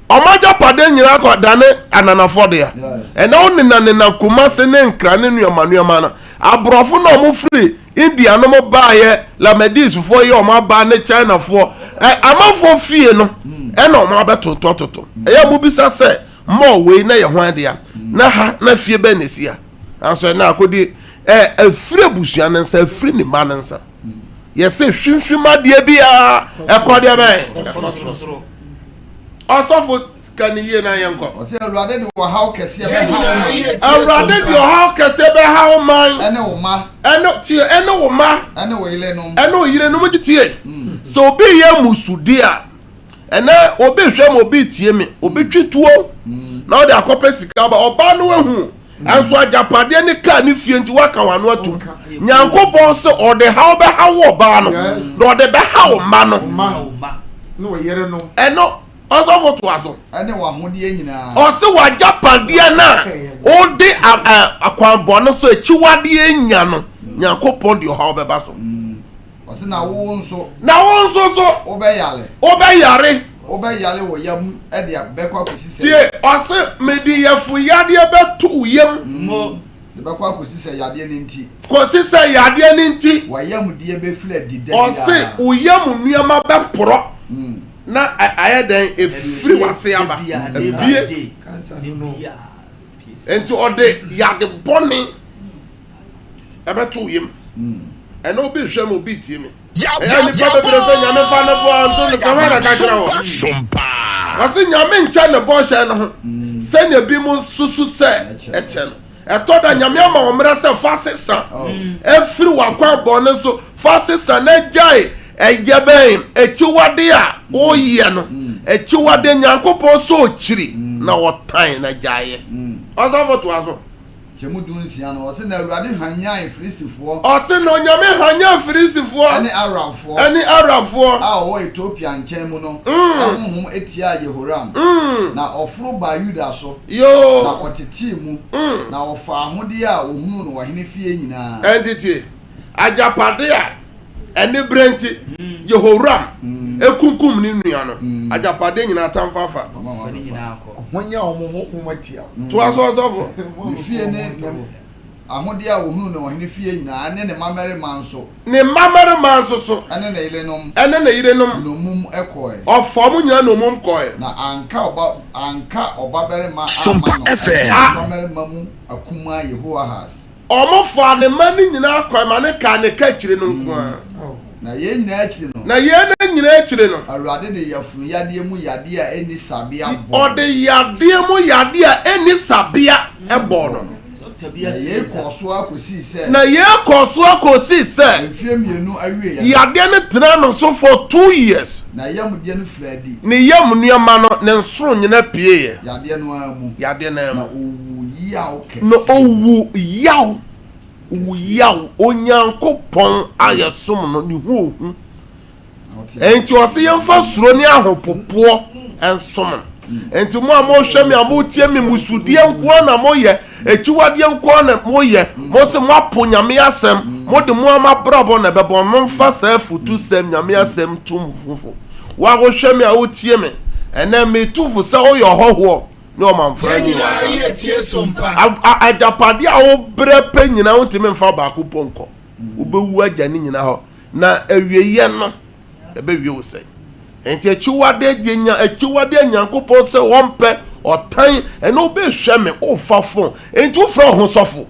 Speaker 3: wɔn agyapadeɛ nyinaa kɔ dane ananafoɔ dea. Ɛnɛ wɔn nenam nenam Kumasi ne Nkran ne nneɛma nneɛma no, aborɔfo na wɔn firi India nom baayɛ, Lamadisfoɔ yi a wɔn aba ne Chinafoɔ, ɛ amanfoɔ fie no ɛna wɔn abɛtotɔtotɔ. Ɛyɛ mo bisa sɛ mall wei na yɛ hwan dea? Na ha na fie bɛn na esi ha? Nanso ɛna akɔdi ɛ afiri abusua no nsa, afiri ne mma no nsa. Yɛsɛ hwimhwim adeɛ biara ɛkɔ deɛ bɛn? Ɛkɔ soro. Ɔsɔfo ka ne yie na yɛnkɔ.
Speaker 4: Ɔsɛ Awurade de ɔhaw kɛseɛ bɛha wo man.
Speaker 3: Awurade de ɔhaw kɛseɛ bɛha wo man.
Speaker 4: Ɛne wo mma.
Speaker 3: Ɛne tie ɛne wo mma.
Speaker 4: Ɛne wo yerenom.
Speaker 3: Ɛne wo yerenom gye tie. Sɛ obi yɛ musudi a, ɛnɛ obi hwɛ ma obi tie me, obi twi tuo na ɔde akɔpɛ sika ba, ɔbaa no ahu. Ɛnso agyapadeɛ ne kaa ne fie nti woaka w'ano atum. Nyankopɔn se ɔde haw bɛha wo ɔbaa no, na ɔde bɛha wo mma no. Ɛno, ɔsɔfo toa so.
Speaker 4: Ɛne w'ahodeɛ nyinaa.
Speaker 3: Ɔse w'agyapadeɛ no a wode akwan bɔne so akyiwadeɛ nya no, Nyankopɔn de ɔhaw bɛba so.
Speaker 4: Ɔse na wo nso.
Speaker 3: Na wo nso so.
Speaker 4: Wobɛyare.
Speaker 3: Wobɛyare.
Speaker 4: Wobɛyare wɔ yam de bɛkɔ akɔsi sɛ.
Speaker 3: Tie, ɔse mede yafuyadeɛ bɛto wo yam.
Speaker 4: Mo. De bɛkɔ akɔsi sɛ yadeɛ no nti.
Speaker 3: Kɔsi sɛ yadeɛ no nti.
Speaker 4: W'ayamdeɛ bɛfiri adi da biara.
Speaker 3: Ɔse wo yam nneɛma bɛporɔ. Na ayɛ dɛn? Ɛfiri w'ase aba. Abie. Nti ɔde yade bɔne. ɛbɛto wo yam ɛna obi hwɛ me obi tie me ɛyɛ nipa bebree sɛ nyame fa ne boa nto no sɛ na ka kyerɛ wɔ wɔse nyame nkyɛ ne bɔhyɛ no ho sɛnea bi mo susu sɛ ɛkyɛ no ɛtɔ da nyame ama wɔn mmerɛ sɛ fa sesa ɛfiri wakwan bɔne so fa sesa na gyae ɛyɛ bɛn akyiwade a woyɛ no akyiwade nyankopɔn sɛ ɔkyiri na ɔtan na gyaeɛ ɔsɔfo toa so.
Speaker 4: Nkyɛmu dunsia no, ɔse, Na Awurade hwanyann Filistifoɔ.
Speaker 3: Ɔse, Na Onyame hwanyann Filistifoɔ.
Speaker 4: Ɛne Arabfoɔ.
Speaker 3: Ɛne Arabfoɔ.
Speaker 4: A wɔwɔ Etiopia nkyɛn mu no honhom tiaa Yehoram, na ɔforo baa Yuda so, na ɔtetee mu, na ɔfaa ahodeɛ a ɔhunuu no ɔhene fie nyinaa.
Speaker 3: Ɛnti tie, agyapade a Anibere nti, Yehoram kunkum ne nua no. Agyapadeɛ nyinaa atamfo afa.
Speaker 2: Wɔanya wɔn ho nhoma atia
Speaker 3: wo. Toa so, ɔsɔfo.
Speaker 4: Ne fie ne ne ahodeɛ a wɔhunuu no ɔhene fie nyinaa, ne ne mmammarima nso.
Speaker 3: Ne mmammarima nso so.
Speaker 4: Ne ne yerenom.
Speaker 3: Ne ne yerenom.
Speaker 4: Nnommum kɔe.
Speaker 3: Ɔfaa wɔn nyinaa nnommum kɔe.
Speaker 4: Na anka ɔba anka ɔbabarima amma no, ne mmammarima mu akumaa Yehoahas.
Speaker 3: Wɔfaa ne mma no nyinaa kɔe ma no kaa ne kaakyire no nko ara.
Speaker 4: Na yei nyinaa akyiri no.
Speaker 3: Na yei no nyinaa akyiri no.
Speaker 4: Awurade de yafunu yadeɛ mu yadeɛ a ɛnni sabea bɔɔ no.
Speaker 3: Ɔde yadeɛ mu yadeɛ a ɛnni sabea bɔɔ no.
Speaker 4: Na yei kɔɔ so ara kɔsii sɛ.
Speaker 3: Na yei kɔɔ so ara kɔsii sɛ.
Speaker 4: Mfeɛ mmienu awieeɛ no.
Speaker 3: Yadeɛ no tenaa no so for 2 years.
Speaker 4: Na yamdeɛ no firii adi.
Speaker 3: Ne yam nneɛma no, ne nsoro nyinaa pueeɛ.
Speaker 4: Yadeɛ no ara mu.
Speaker 3: Yadeɛ no ara mu.
Speaker 4: Na ɔwuu yaw kɛseɛ.
Speaker 3: Na ɔwu yaw, ɔwu yaw. Onyankopɔn a yɛsom no, ne ho ohu. Enti ɔse yɛmfa suro ne ahopopoɔ nsom no. Enti mo a mohwɛ me a motie me, musudeɛ nko ara na moyɛ, akyiwadeɛ nko ara na moyɛ, mo se moapo Nyame asɛm, mode mo ara moabrabɔ na ɛbɛbɔ, momfa saa afutusɛm, Nyame asɛm nto mo fofo. Wo a wohwɛ me a wotie me, ɛnɛ metu fo sɛ woyɛ ɔhɔhoɔ ne ɔmamfrani wɔ asase so. Agyapadeɛ a wobrɛ pɛ nyinaa wontumi mfa baako mpo nkɔ. Wobɛwu agya ne nyinaa hɔ. Na awieeɛ no, ɛbɛwie wo sɛn? Enti akyiwadeɛ deɛ nya akyiwadeɛ Nyankopɔn sɛ ɔmpɛ ɔtan ɛna wobɛhwɛ me wofa fon enti wofrɛ wo ho sɔfo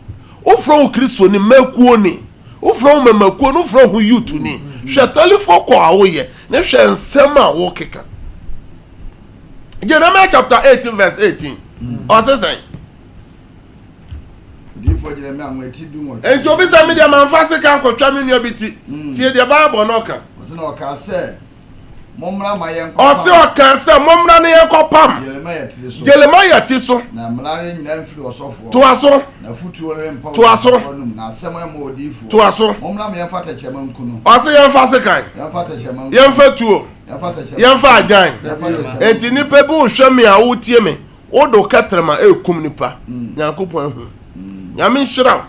Speaker 3: wofrɛ wo kristoni mmakuo ni wofrɛ wo mamakuo ni wofrɛ wo ho youth ni hwɛ telephone call a woyɛ ne hwɛ nsɛm a wokeka Jeremiah chapter 18 verse 18 ɔse sɛn? Enti obi sɛ, Me deɛ, mamfa sekan ankɔtwa me nua bi ti. Tie deɛ Bible no ka.
Speaker 4: Ɔse ɔkaa sɛ, Mommra ma yɛnkɔpam.
Speaker 3: Ɔse ɔkaa sɛ, Mommra na yɛnkɔpam. Jeremia ti so.
Speaker 4: Na mmara rennyina mfiri ɔsɔfoɔ.
Speaker 3: Toa so.
Speaker 4: Na afotuo rempa
Speaker 3: Toa so.
Speaker 4: odiyifoɔ anom, na asɛm remma odiyifoɔ.
Speaker 3: Toa so.
Speaker 4: Mommra ma yɛmfa tɛkyerɛma nku no.
Speaker 3: Ɔse yɛmfa sekan.
Speaker 4: Yɛmfa tɛkyerɛma nku no.
Speaker 3: Yɛmfa tuo.
Speaker 4: Yɛmfa tɛkyerɛma
Speaker 3: Yɛmfa agyan.
Speaker 4: Yɛmfa tɛkyerɛma
Speaker 3: Enti nnipa bi wohwɛ me a wotie me. Wode wo kɛtrɛma ɛrekum nipa. Nyankopɔn ahu. Nyame nhyira wo.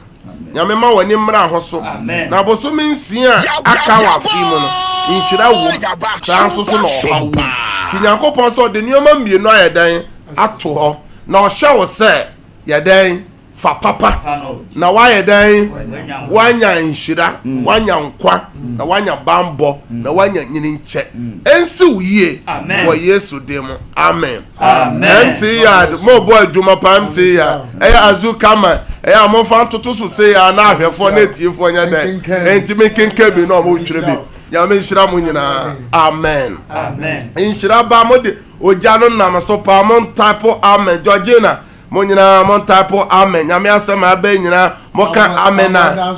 Speaker 3: Nyame ma w'ani mmra ho so. Na bosome nsia a aka wɔ afe mu no, nhyira wom, saa nso so na ɔhaw wom. Nti Nyankopɔn sɛ ɔde nneɛma mmienu ayɛ dɛn ato hɔ, na ɔhyɛ wo sɛ yɛ dɛn fa papa na woayɛ dɛn woanya nhyira, woanya nkwa, na woanya banbɔ, na woanya nyini nkyɛ. Ɛnsi wo yie wɔ Yesu din mu. Amen. MC Yard mo bɔ adwuma pa MC Yard ɛyɛ azu kama ɛyɛ a momfa ntoto so sei a na ahwɛfoɔ ne atiefoɔ nyɛ dɛn ɛnti me kenkan bi na ɔmo twerɛ bi. Nyame nhyira mo nyinaa. Amen. Nhyira ba mo de ogya no nam so paa mo ntype amen. Georgina Mo nyinaa mo ntype amen. Nyame asɛm a ɛbɛn nyinaa mo ka amen a.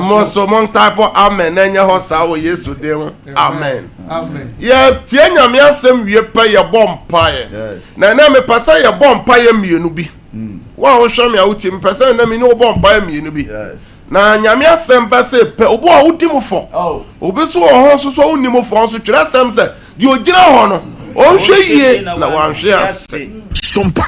Speaker 3: Mo so mo ntype amen na ɛnyɛ hɔ saa wɔ Yesu din ho. Amen. Yɛ tie Nyame asɛm wie pɛ yɛ bɔ mpaeɛ. Na ɛnɛ mepɛ sɛ yɛ bɔ mpaeɛ mmienu bi. Mm. Wo a wohwɛ me a wotie mepɛ sɛ ɛnɛ me ne wo bɔ mpaeɛ mmienu bi. Na Nyame asɛm bɛ se pɛ obi a wodi mu fɔ. Oh. Obi so wɔ hɔ nso so wonni mu fɔ nso twerɛ sɛm sɛ Deɛ ɔgyina hɔ no, ɔnhwɛ yie na wanhwe ase.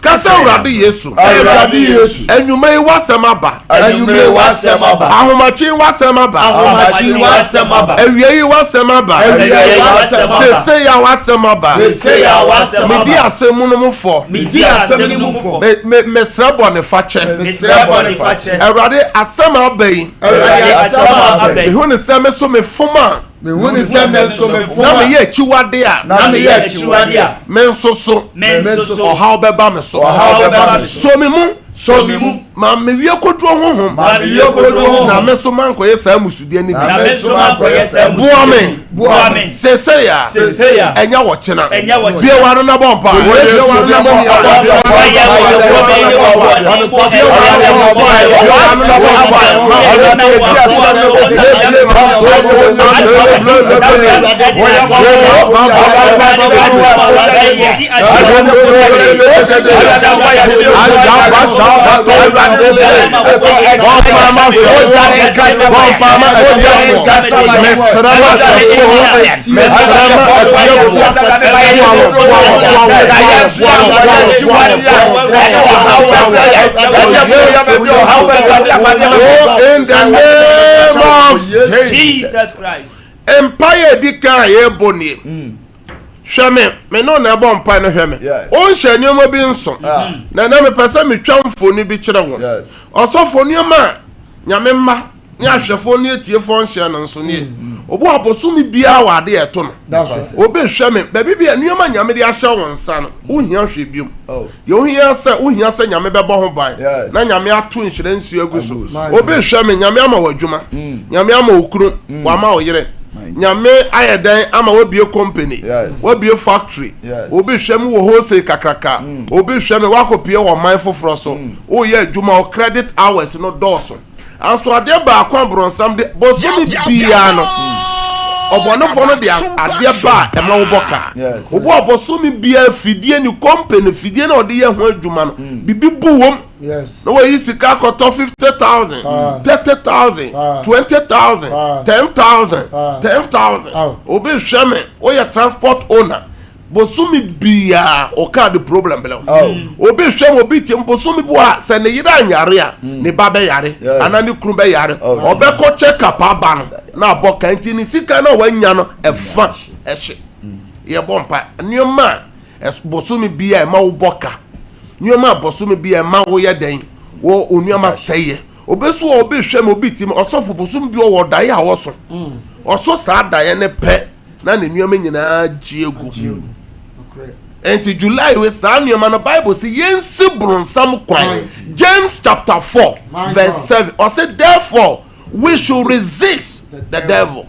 Speaker 3: Ka sɛ, Awurade Yesu.
Speaker 2: Awurade Yesu.
Speaker 3: Anwummerɛ yi w'asɛm aba.
Speaker 2: Anwummerɛ yi w'asɛm aba.
Speaker 3: Ahomakye yi w'asɛm aba.
Speaker 2: Ahomakye yi w'asɛm aba.
Speaker 3: Awia yi w'asɛm aba.
Speaker 2: Awia yi w'asɛm aba.
Speaker 3: Seesei a w'asɛm aba.
Speaker 2: Seesei a w'asɛm aba.
Speaker 3: Medi asɛm mu no mu fɔ.
Speaker 2: Medi asɛm no mu fɔ.
Speaker 3: Me me mesrɛ bɔnefakyɛ.
Speaker 2: Mesrɛ bɔnefakyɛ.
Speaker 3: Awurade asɛm aba yi.
Speaker 2: Awurade asɛm aba yi.
Speaker 3: Mehu ne sɛ me so mefom a.
Speaker 2: Mehu ne sɛ me nso mefom
Speaker 3: a. Na meyɛ akyiwade a.
Speaker 2: Na meyɛ akyiwade a.
Speaker 3: Me nso so.
Speaker 2: Me nso so.
Speaker 3: Ɔhaw bɛba me so.
Speaker 2: Ɔhaw bɛba me so.
Speaker 3: Sɔ me mu.
Speaker 2: Sɔ me mu.
Speaker 3: Ma me wie koduro honhom.
Speaker 2: Ma me wie koduro honhom.
Speaker 3: Na me nso mankɔyɛ saa mmusudeɛ no bi.
Speaker 2: Na me nso mankɔyɛ saa mmusudeɛ
Speaker 3: Boa me.
Speaker 2: Boa me.
Speaker 3: Seesei a.
Speaker 2: Seesei a.
Speaker 3: Ɛnyɛ wɔ kyena.
Speaker 5: Ɛnyɛ wɔ kyena.
Speaker 3: Bue w'ano na bɔ mpaeɛ. Bue w'ano na bɔ mpaeɛ. Bue w'ano na bɔ mpaeɛ. Bue w'ano na bɔ mpaeɛ. In the name of
Speaker 5: Jesus Christ.
Speaker 3: Mpaeɛ edi kan a yɛrebɔ nie. Mm. Hwɛ me, me ne na ɛbɔ mpae no hwɛ me. Wonhyɛ nneɛma bi nso. Ah. Na na mepɛ sɛ metwa mfoni bi kyerɛ wo. Ɔsɔfo nneɛma a nyame mma ne ahwɛfoɔ ne atiefoɔ nhyɛ no nso nie. Mm. Obi wɔ bosome biara wɔ ade a ɛto no. Obi hwɛ me baabi bi a nneɛma nyame de ahyɛ wo nsa no, wohia hwɛ biom. Oh. Deɛ wohia sɛ wohia sɛ nyame bɛbɔ ho ban na nyame ato nhyira nsuo agu so. Obi hwɛ me nyame ama wo adwuma, mm. nyame ama wo kunu, mm. wama wo yere. Nyame ayɛ dɛn ama wabie company, wabie factory. Obi hwɛ me wɔ wholesale kakraka. Mm. Obi hwɛ me wakɔpie wɔ ɔman foforɔ so. Woyɛ adwuma wo credit hours no dɔɔso. Nanso adeɛ baako a borɔnsam de bosome biara no, ɔbɔnefoɔ no de adeɛ ba a ɛma wobɔ ka. Obi a bosome biara fidie ne kɔmpani fidie na ɔde yɛ ho adwuma no, mm. bibi bu wɔm. Na wɔyi sika akɔtɔ 50,000, 30,000, 20,000, 10,000, 10,000. Obi hwɛ me, woyɛ transport owner. Bosome biaa ɔkaa de problem brɛ wo. Obi hwɛ mu obi tie mu bosome bi wɔ a sɛ ne yere anyare a mm. ne ba bɛyare anaa ne kunu bɛyare. Ɔbɛkɔ check up aba no na abɔ ka nti ne sika no a wanya no ɛfa ɛhye. Mm. Yɛbɔ mpa nneɛma a bosome biaa ɛma wobɔ ka nneɛma a bosome biaa ɛma woyɛ dɛn wɔ onneɛma sɛeɛ. Obi so wɔ obi hwɛ mu obi tie mu ɔsɔfo bosome bi wɔ daeɛ a wɔso mm. ɔso saa daeɛ ne pɛ. na ne nneɛma nyinaa gye agu. Nti July we saa nneɛma no Bible sɛ yɛnsi bronsam kwan. James chapter 4 verse 7 ɔsɛ therefore we should resist the devil.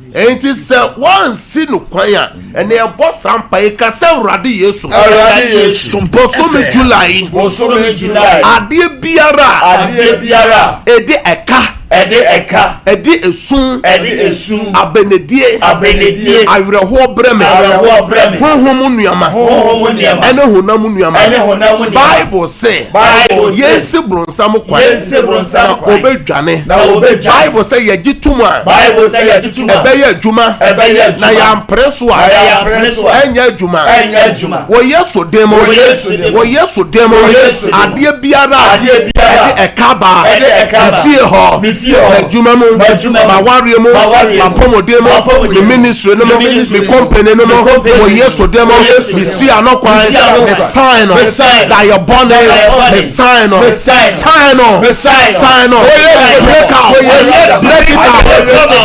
Speaker 3: Nti sɛ wɔnsi no kwan a ɛnna ɛbɔ saa mpa yi ka sɛ Awurade Yesu.
Speaker 2: Awurade Yesu.
Speaker 3: Bosome July.
Speaker 2: Bosome July.
Speaker 3: Adeɛ biara.
Speaker 2: Adeɛ biara.
Speaker 3: Ɛde ɛka.
Speaker 5: Ɛde ɛka.
Speaker 3: Ɛde esu.
Speaker 5: Ɛde esu.
Speaker 3: Abenedie.
Speaker 5: Abenedie.
Speaker 3: Awerɛhoɔ brɛ me.
Speaker 5: Awerɛhoɔ brɛ me.
Speaker 3: Honhom mu nneɛma.
Speaker 5: Honhom mu nneɛma.
Speaker 3: Ɛne honam mu nneɛma.
Speaker 5: Ɛne honam mu nneɛma.
Speaker 3: Bible se.
Speaker 5: Bible se.
Speaker 3: Yɛnsi bronsam kwan.
Speaker 5: Yɛnsi bronsam kwan.
Speaker 3: Na obedwane.
Speaker 5: Na obedwane.
Speaker 3: Bible sɛ yɛgye tom a.
Speaker 5: Bible sɛ yɛgye tom a.
Speaker 3: Ɛbɛyɛ adwuma.
Speaker 5: Ɛbɛyɛ adwuma.
Speaker 3: Na yɛampere so a.
Speaker 5: Na yɛampere so a.
Speaker 3: Ɛnyɛ adwuma.
Speaker 5: Ɛnyɛ adwuma.
Speaker 3: Wɔ Yesu din mu.
Speaker 5: Wɔ Yesu din mu.
Speaker 3: Wɔ Yesu din mu.
Speaker 5: Wɔ Yesu din mu.
Speaker 3: Adeɛ biara.
Speaker 5: Adeɛ biara.
Speaker 3: Ɛde ɛka ba.
Speaker 5: Ɛde ɛka ba.
Speaker 3: Me fie hɔ.
Speaker 5: Me fie hɔ.
Speaker 3: M'adwuma mu.
Speaker 5: M'adwuma mu.
Speaker 3: M'awareɛ mu.
Speaker 5: M'awareɛ mu.
Speaker 3: M'apɔmuden mu.
Speaker 5: M'apɔmuden
Speaker 3: Me
Speaker 5: mu.
Speaker 3: ministry no mu.
Speaker 5: Me ministry
Speaker 3: Me
Speaker 5: no mu.
Speaker 3: company no mu.
Speaker 5: Me company
Speaker 3: Wɔ
Speaker 5: no mu.
Speaker 3: Yesu din mu.
Speaker 5: Wɔ Yesu
Speaker 3: Me
Speaker 5: din mu.
Speaker 3: si ano kwan.
Speaker 5: Me si ano
Speaker 3: Me
Speaker 5: kwan.
Speaker 3: sign no.
Speaker 5: Me sign no.
Speaker 3: Dayɛ bɔne.
Speaker 5: Dayɛ bɔne.
Speaker 3: Me sign no.
Speaker 5: Me sign no.
Speaker 3: Sign no.
Speaker 5: Me sign no.
Speaker 3: Sign no.
Speaker 5: Wɔ Yesu din mu.
Speaker 3: Break out.
Speaker 5: Wɔ Yesu din mu.
Speaker 3: Break it out.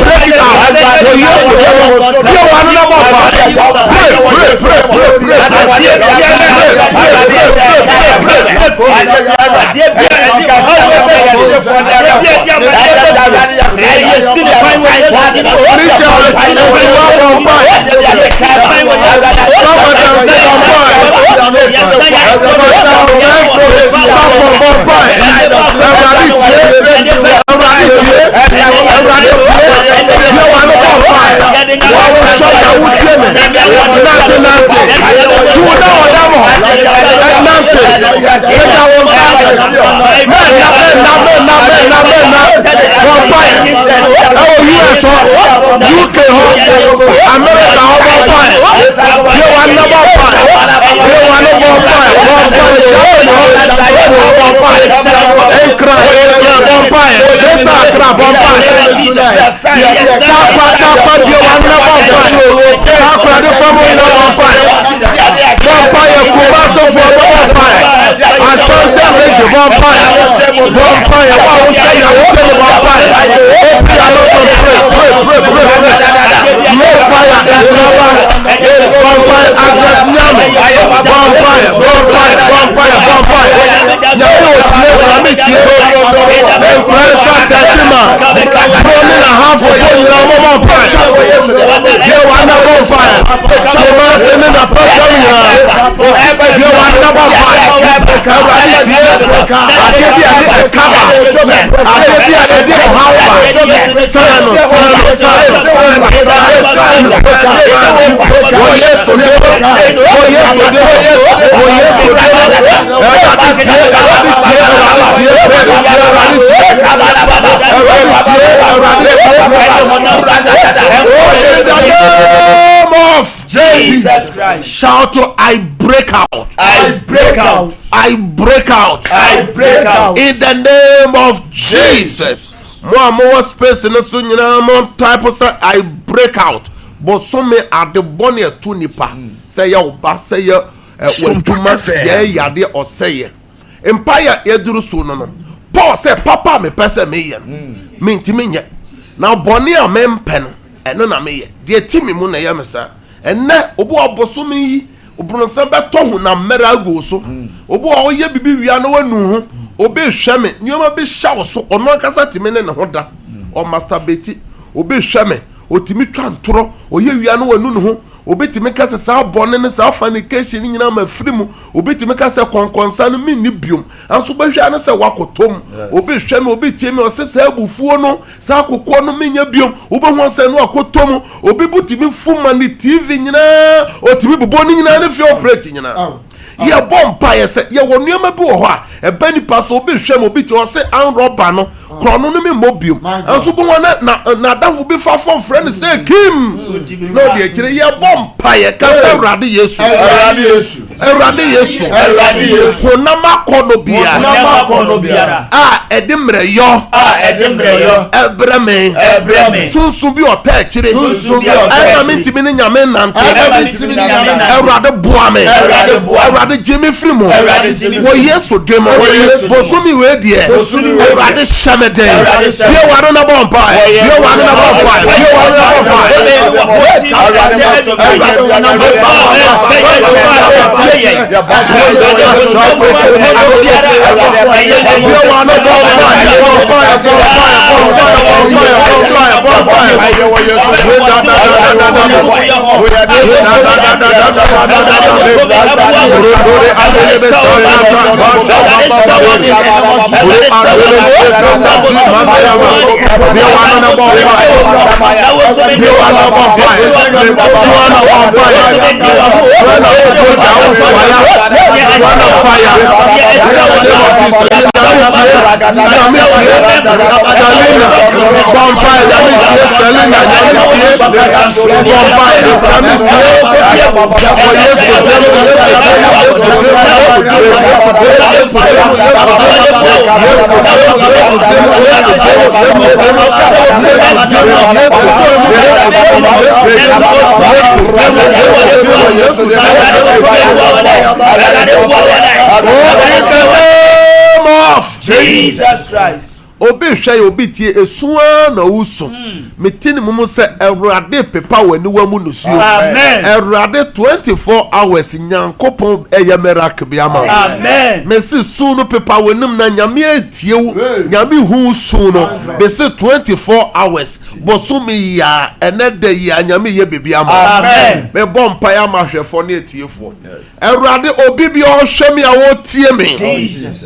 Speaker 3: Break it out. Wɔ Yesu din mu. Bie w'ano na bɔ mpaeɛ. Pray, pray, pray, pray, pray, pray. Pray, pray, pray, pray, pray, pray. Felicia, Etiwa bɔ mpaeɛ. Somebody say some mpaeɛ. Safo bɔ mpaeɛ. Awurade tie. Awurade tie. Awurade tie. Bie w'ano bɔ mpaeɛ. Wɔn sɔ na wotie me. Nante nante. Tuwo na ɔda mɔ. Nante. Pagya wo nsa. Mɛnna mɛnna mɛnna mɛnna mɛnna. Bɔ mpaeɛ. Ɛwɔ US hɔ, UK hɔ, America hɔ bɔ mpaeɛ. Bie w'ano na bɔ mpaeɛ. Bie w'ano bɔ mpaeɛ. Bɔ mpaeɛ. Germany hɔ bɔ mpaeɛ. Nkran Nkran bɔ mpaeɛ. Greater Accra bɔ mpaeɛ. Takwa takwa bie w'ano na bɔ mpaeɛ. Takwa de fam nyina bɔ mpaeɛ. Bɔ mpaeɛ Kumasefoɔ bɔ mpaeɛ. Ashanti region bɔ mpaeɛ. Bɔ mpaeɛ wo a wohyɛ nea wotie no bɔ mpaeɛ. Open your mouth and pray pray pray pray pray. No fire nhyiraba. Bɔ mpaeɛ Agnes Nyame. Bɔ mpaeɛ bɔ mpaeɛ bɔ mpaeɛ bɔ mpaeɛ. Nyame otie nyame tie. Nkuransa tɛkyima. Bro ne na hafofoɔ nyinaa wɔbɔ mpaeɛ. Bie w'ano bɔ mpaeɛ. Kumase ne na pɛtɛm nyinaa. Bie w'ano bɔ mpaeɛ. Awurade tie. Adeɛ bi a ɛde ɛka ba. Adeɛ bi a ɛde ɔhaw ba. Sign no sign no sign no sign no sign no sign no sign no. Wɔ Yesu din mu. Wɔ Yesu din mu. Wɔ Yesu din mu. Awurade tie. Awurade tie. Awurade tie. Awurade tie. Awurade tie. Awurade tie. Awurade tie. Oh, in the name of
Speaker 5: Jesus Christ.
Speaker 3: Shout to I break out.
Speaker 5: I break out.
Speaker 3: I break out.
Speaker 5: I break out.
Speaker 3: In the name of Jesus. Mo a mowɔ space no so nyinaa mo type sɛ I break out. Bosome ade bɔne ɛto nipa sɛ yɛ ɔba sɛ yɛ w'adwuma yɛ yadeɛ ɔsɛyɛ. Mpaeɛ yɛduru so no no Paul sɛ papa a mepɛ sɛ meyɛ no mentumi nyɛ na bɔne a mempɛ no ɛno na meyɛ deɛ ti me mu na ɛyɛ me saa. Ɛnnɛ obi wɔ bosome yi obronsam bɛtɔ honam mmerɛ agu wo so. Obi wɔ ɔyɛ bibi wia na wanu ho. Obi hwɛ me nneɛma bi hyɛ wo so ɔno ankasa tumi ne ne ho da ɔmasturbate. Obi hwɛ me otumi twa ntorɔ ɔyɛ wia na wanu ne ho. Obi tumi ka sɛ saa bɔne ne saa fornication no nyinaa ma firi mu. Obi tumi ka sɛ kɔnkɔnsa no menni biom. Nanso wobɛhwɛ ara ne sɛ wakɔtɔ mu. Obi hwɛ me, obi tie me, ɔse saa abufuo no, saa akokoɔ no menyɛ biom. Wobɛhu sɛ no akɔtɔ mu. Obi bo tumi fu ma ne TV nyinaa, ɔtumi bobɔ ne nyinaa ne fie operate nyinaa. Yɛbɔ mpaeɛ sɛ yɛwɔ nneɛma bi wɔ hɔ a ɛba nipa so, obi hwɛ me, obi tie, ɔse anrɔba no, korɔno no memmɔ biom. Nanso wobɛhu na na n'adamfo bi fa fon frɛ no sɛ Kim, na ɔde akyire. Yɛbɔ mpaeɛ ka sɛ Awurade Yesu,
Speaker 4: Awurade Yesu,
Speaker 3: Awurade Yesu,
Speaker 4: Awurade Yesu,
Speaker 3: honam akɔnnɔ biara,
Speaker 5: Honam akɔnnɔ biara,
Speaker 3: a ɛde mmerɛyɔ,
Speaker 5: a ɛde mmerɛyɔ,
Speaker 3: ɛbrɛ me,
Speaker 5: ɛbrɛ me,
Speaker 3: sunsun bi ɔtɛ akyire,
Speaker 5: sunsun bi ɔtɛ
Speaker 3: ɛma
Speaker 5: akyire,
Speaker 3: mentumi ne Nyame nnante,
Speaker 5: ɛma mentumi ne Nyame nnante,
Speaker 3: Awurade boa me,
Speaker 5: Awurade boa me,
Speaker 3: Awurade gye me firi mu,
Speaker 5: Awurade gye me
Speaker 3: wɔ
Speaker 5: firi mu,
Speaker 3: Yesu din mu,
Speaker 5: Wɔ Yesu din mu,
Speaker 3: bosome wei deɛ,
Speaker 5: bosome wei deɛ,
Speaker 3: Awurade hyɛ me den,
Speaker 5: Awurade hyɛ me
Speaker 3: bie w'ano na bɔ mpaeɛ, bie w'ano na bɔ mpaeɛ, bie w'ano na bɔ mpaeɛ. Bie w'ano bɔ mpaeɛ, bɔ mpaeɛ, bɔ mpaeɛ, bɔ mpaeɛ, bɔ mpaeɛ, bɔ mpaeɛ, bɔ Selina, bɔ mpae, Nyame tie Selina, Nyame tie, bɔ mpae, Nyame tie, wɔ Yesu dim, Yesu dim, Yesu dim, Yesu dim, Yesu dim, Yesu dim, Yesu dim, Yesu dim, Yesu dim, Yesu dim, Yesu dim, Yesu dim, Yesu dim, Yesu dim, Yesu dim, Yesu dim. Oh, in the name of
Speaker 5: Jesus Christ.
Speaker 3: Obi hwɛ yɛ obi tie esu ara na wosu. Mete ne mu mu sɛ Awurade pepa w'aniwa mu nusuo.
Speaker 5: Amen.
Speaker 3: Awurade 24 hours Nyankopɔn ɛyɛ miracle bi ama wo.
Speaker 5: Amen.
Speaker 3: Mese su no pepa w'anim na Nyame atie wo. Nyame hu wo su no. Mese 24 hours bosome yi a ɛnɛ da yi a Nyame yɛ biribi ama wo.
Speaker 5: Amen.
Speaker 3: Mebɔ mpaeɛ ama ahwɛfoɔ ne atiefoɔ. Awurade obi bi a ɔhwɛ me a ɔtie me.
Speaker 5: Jesus.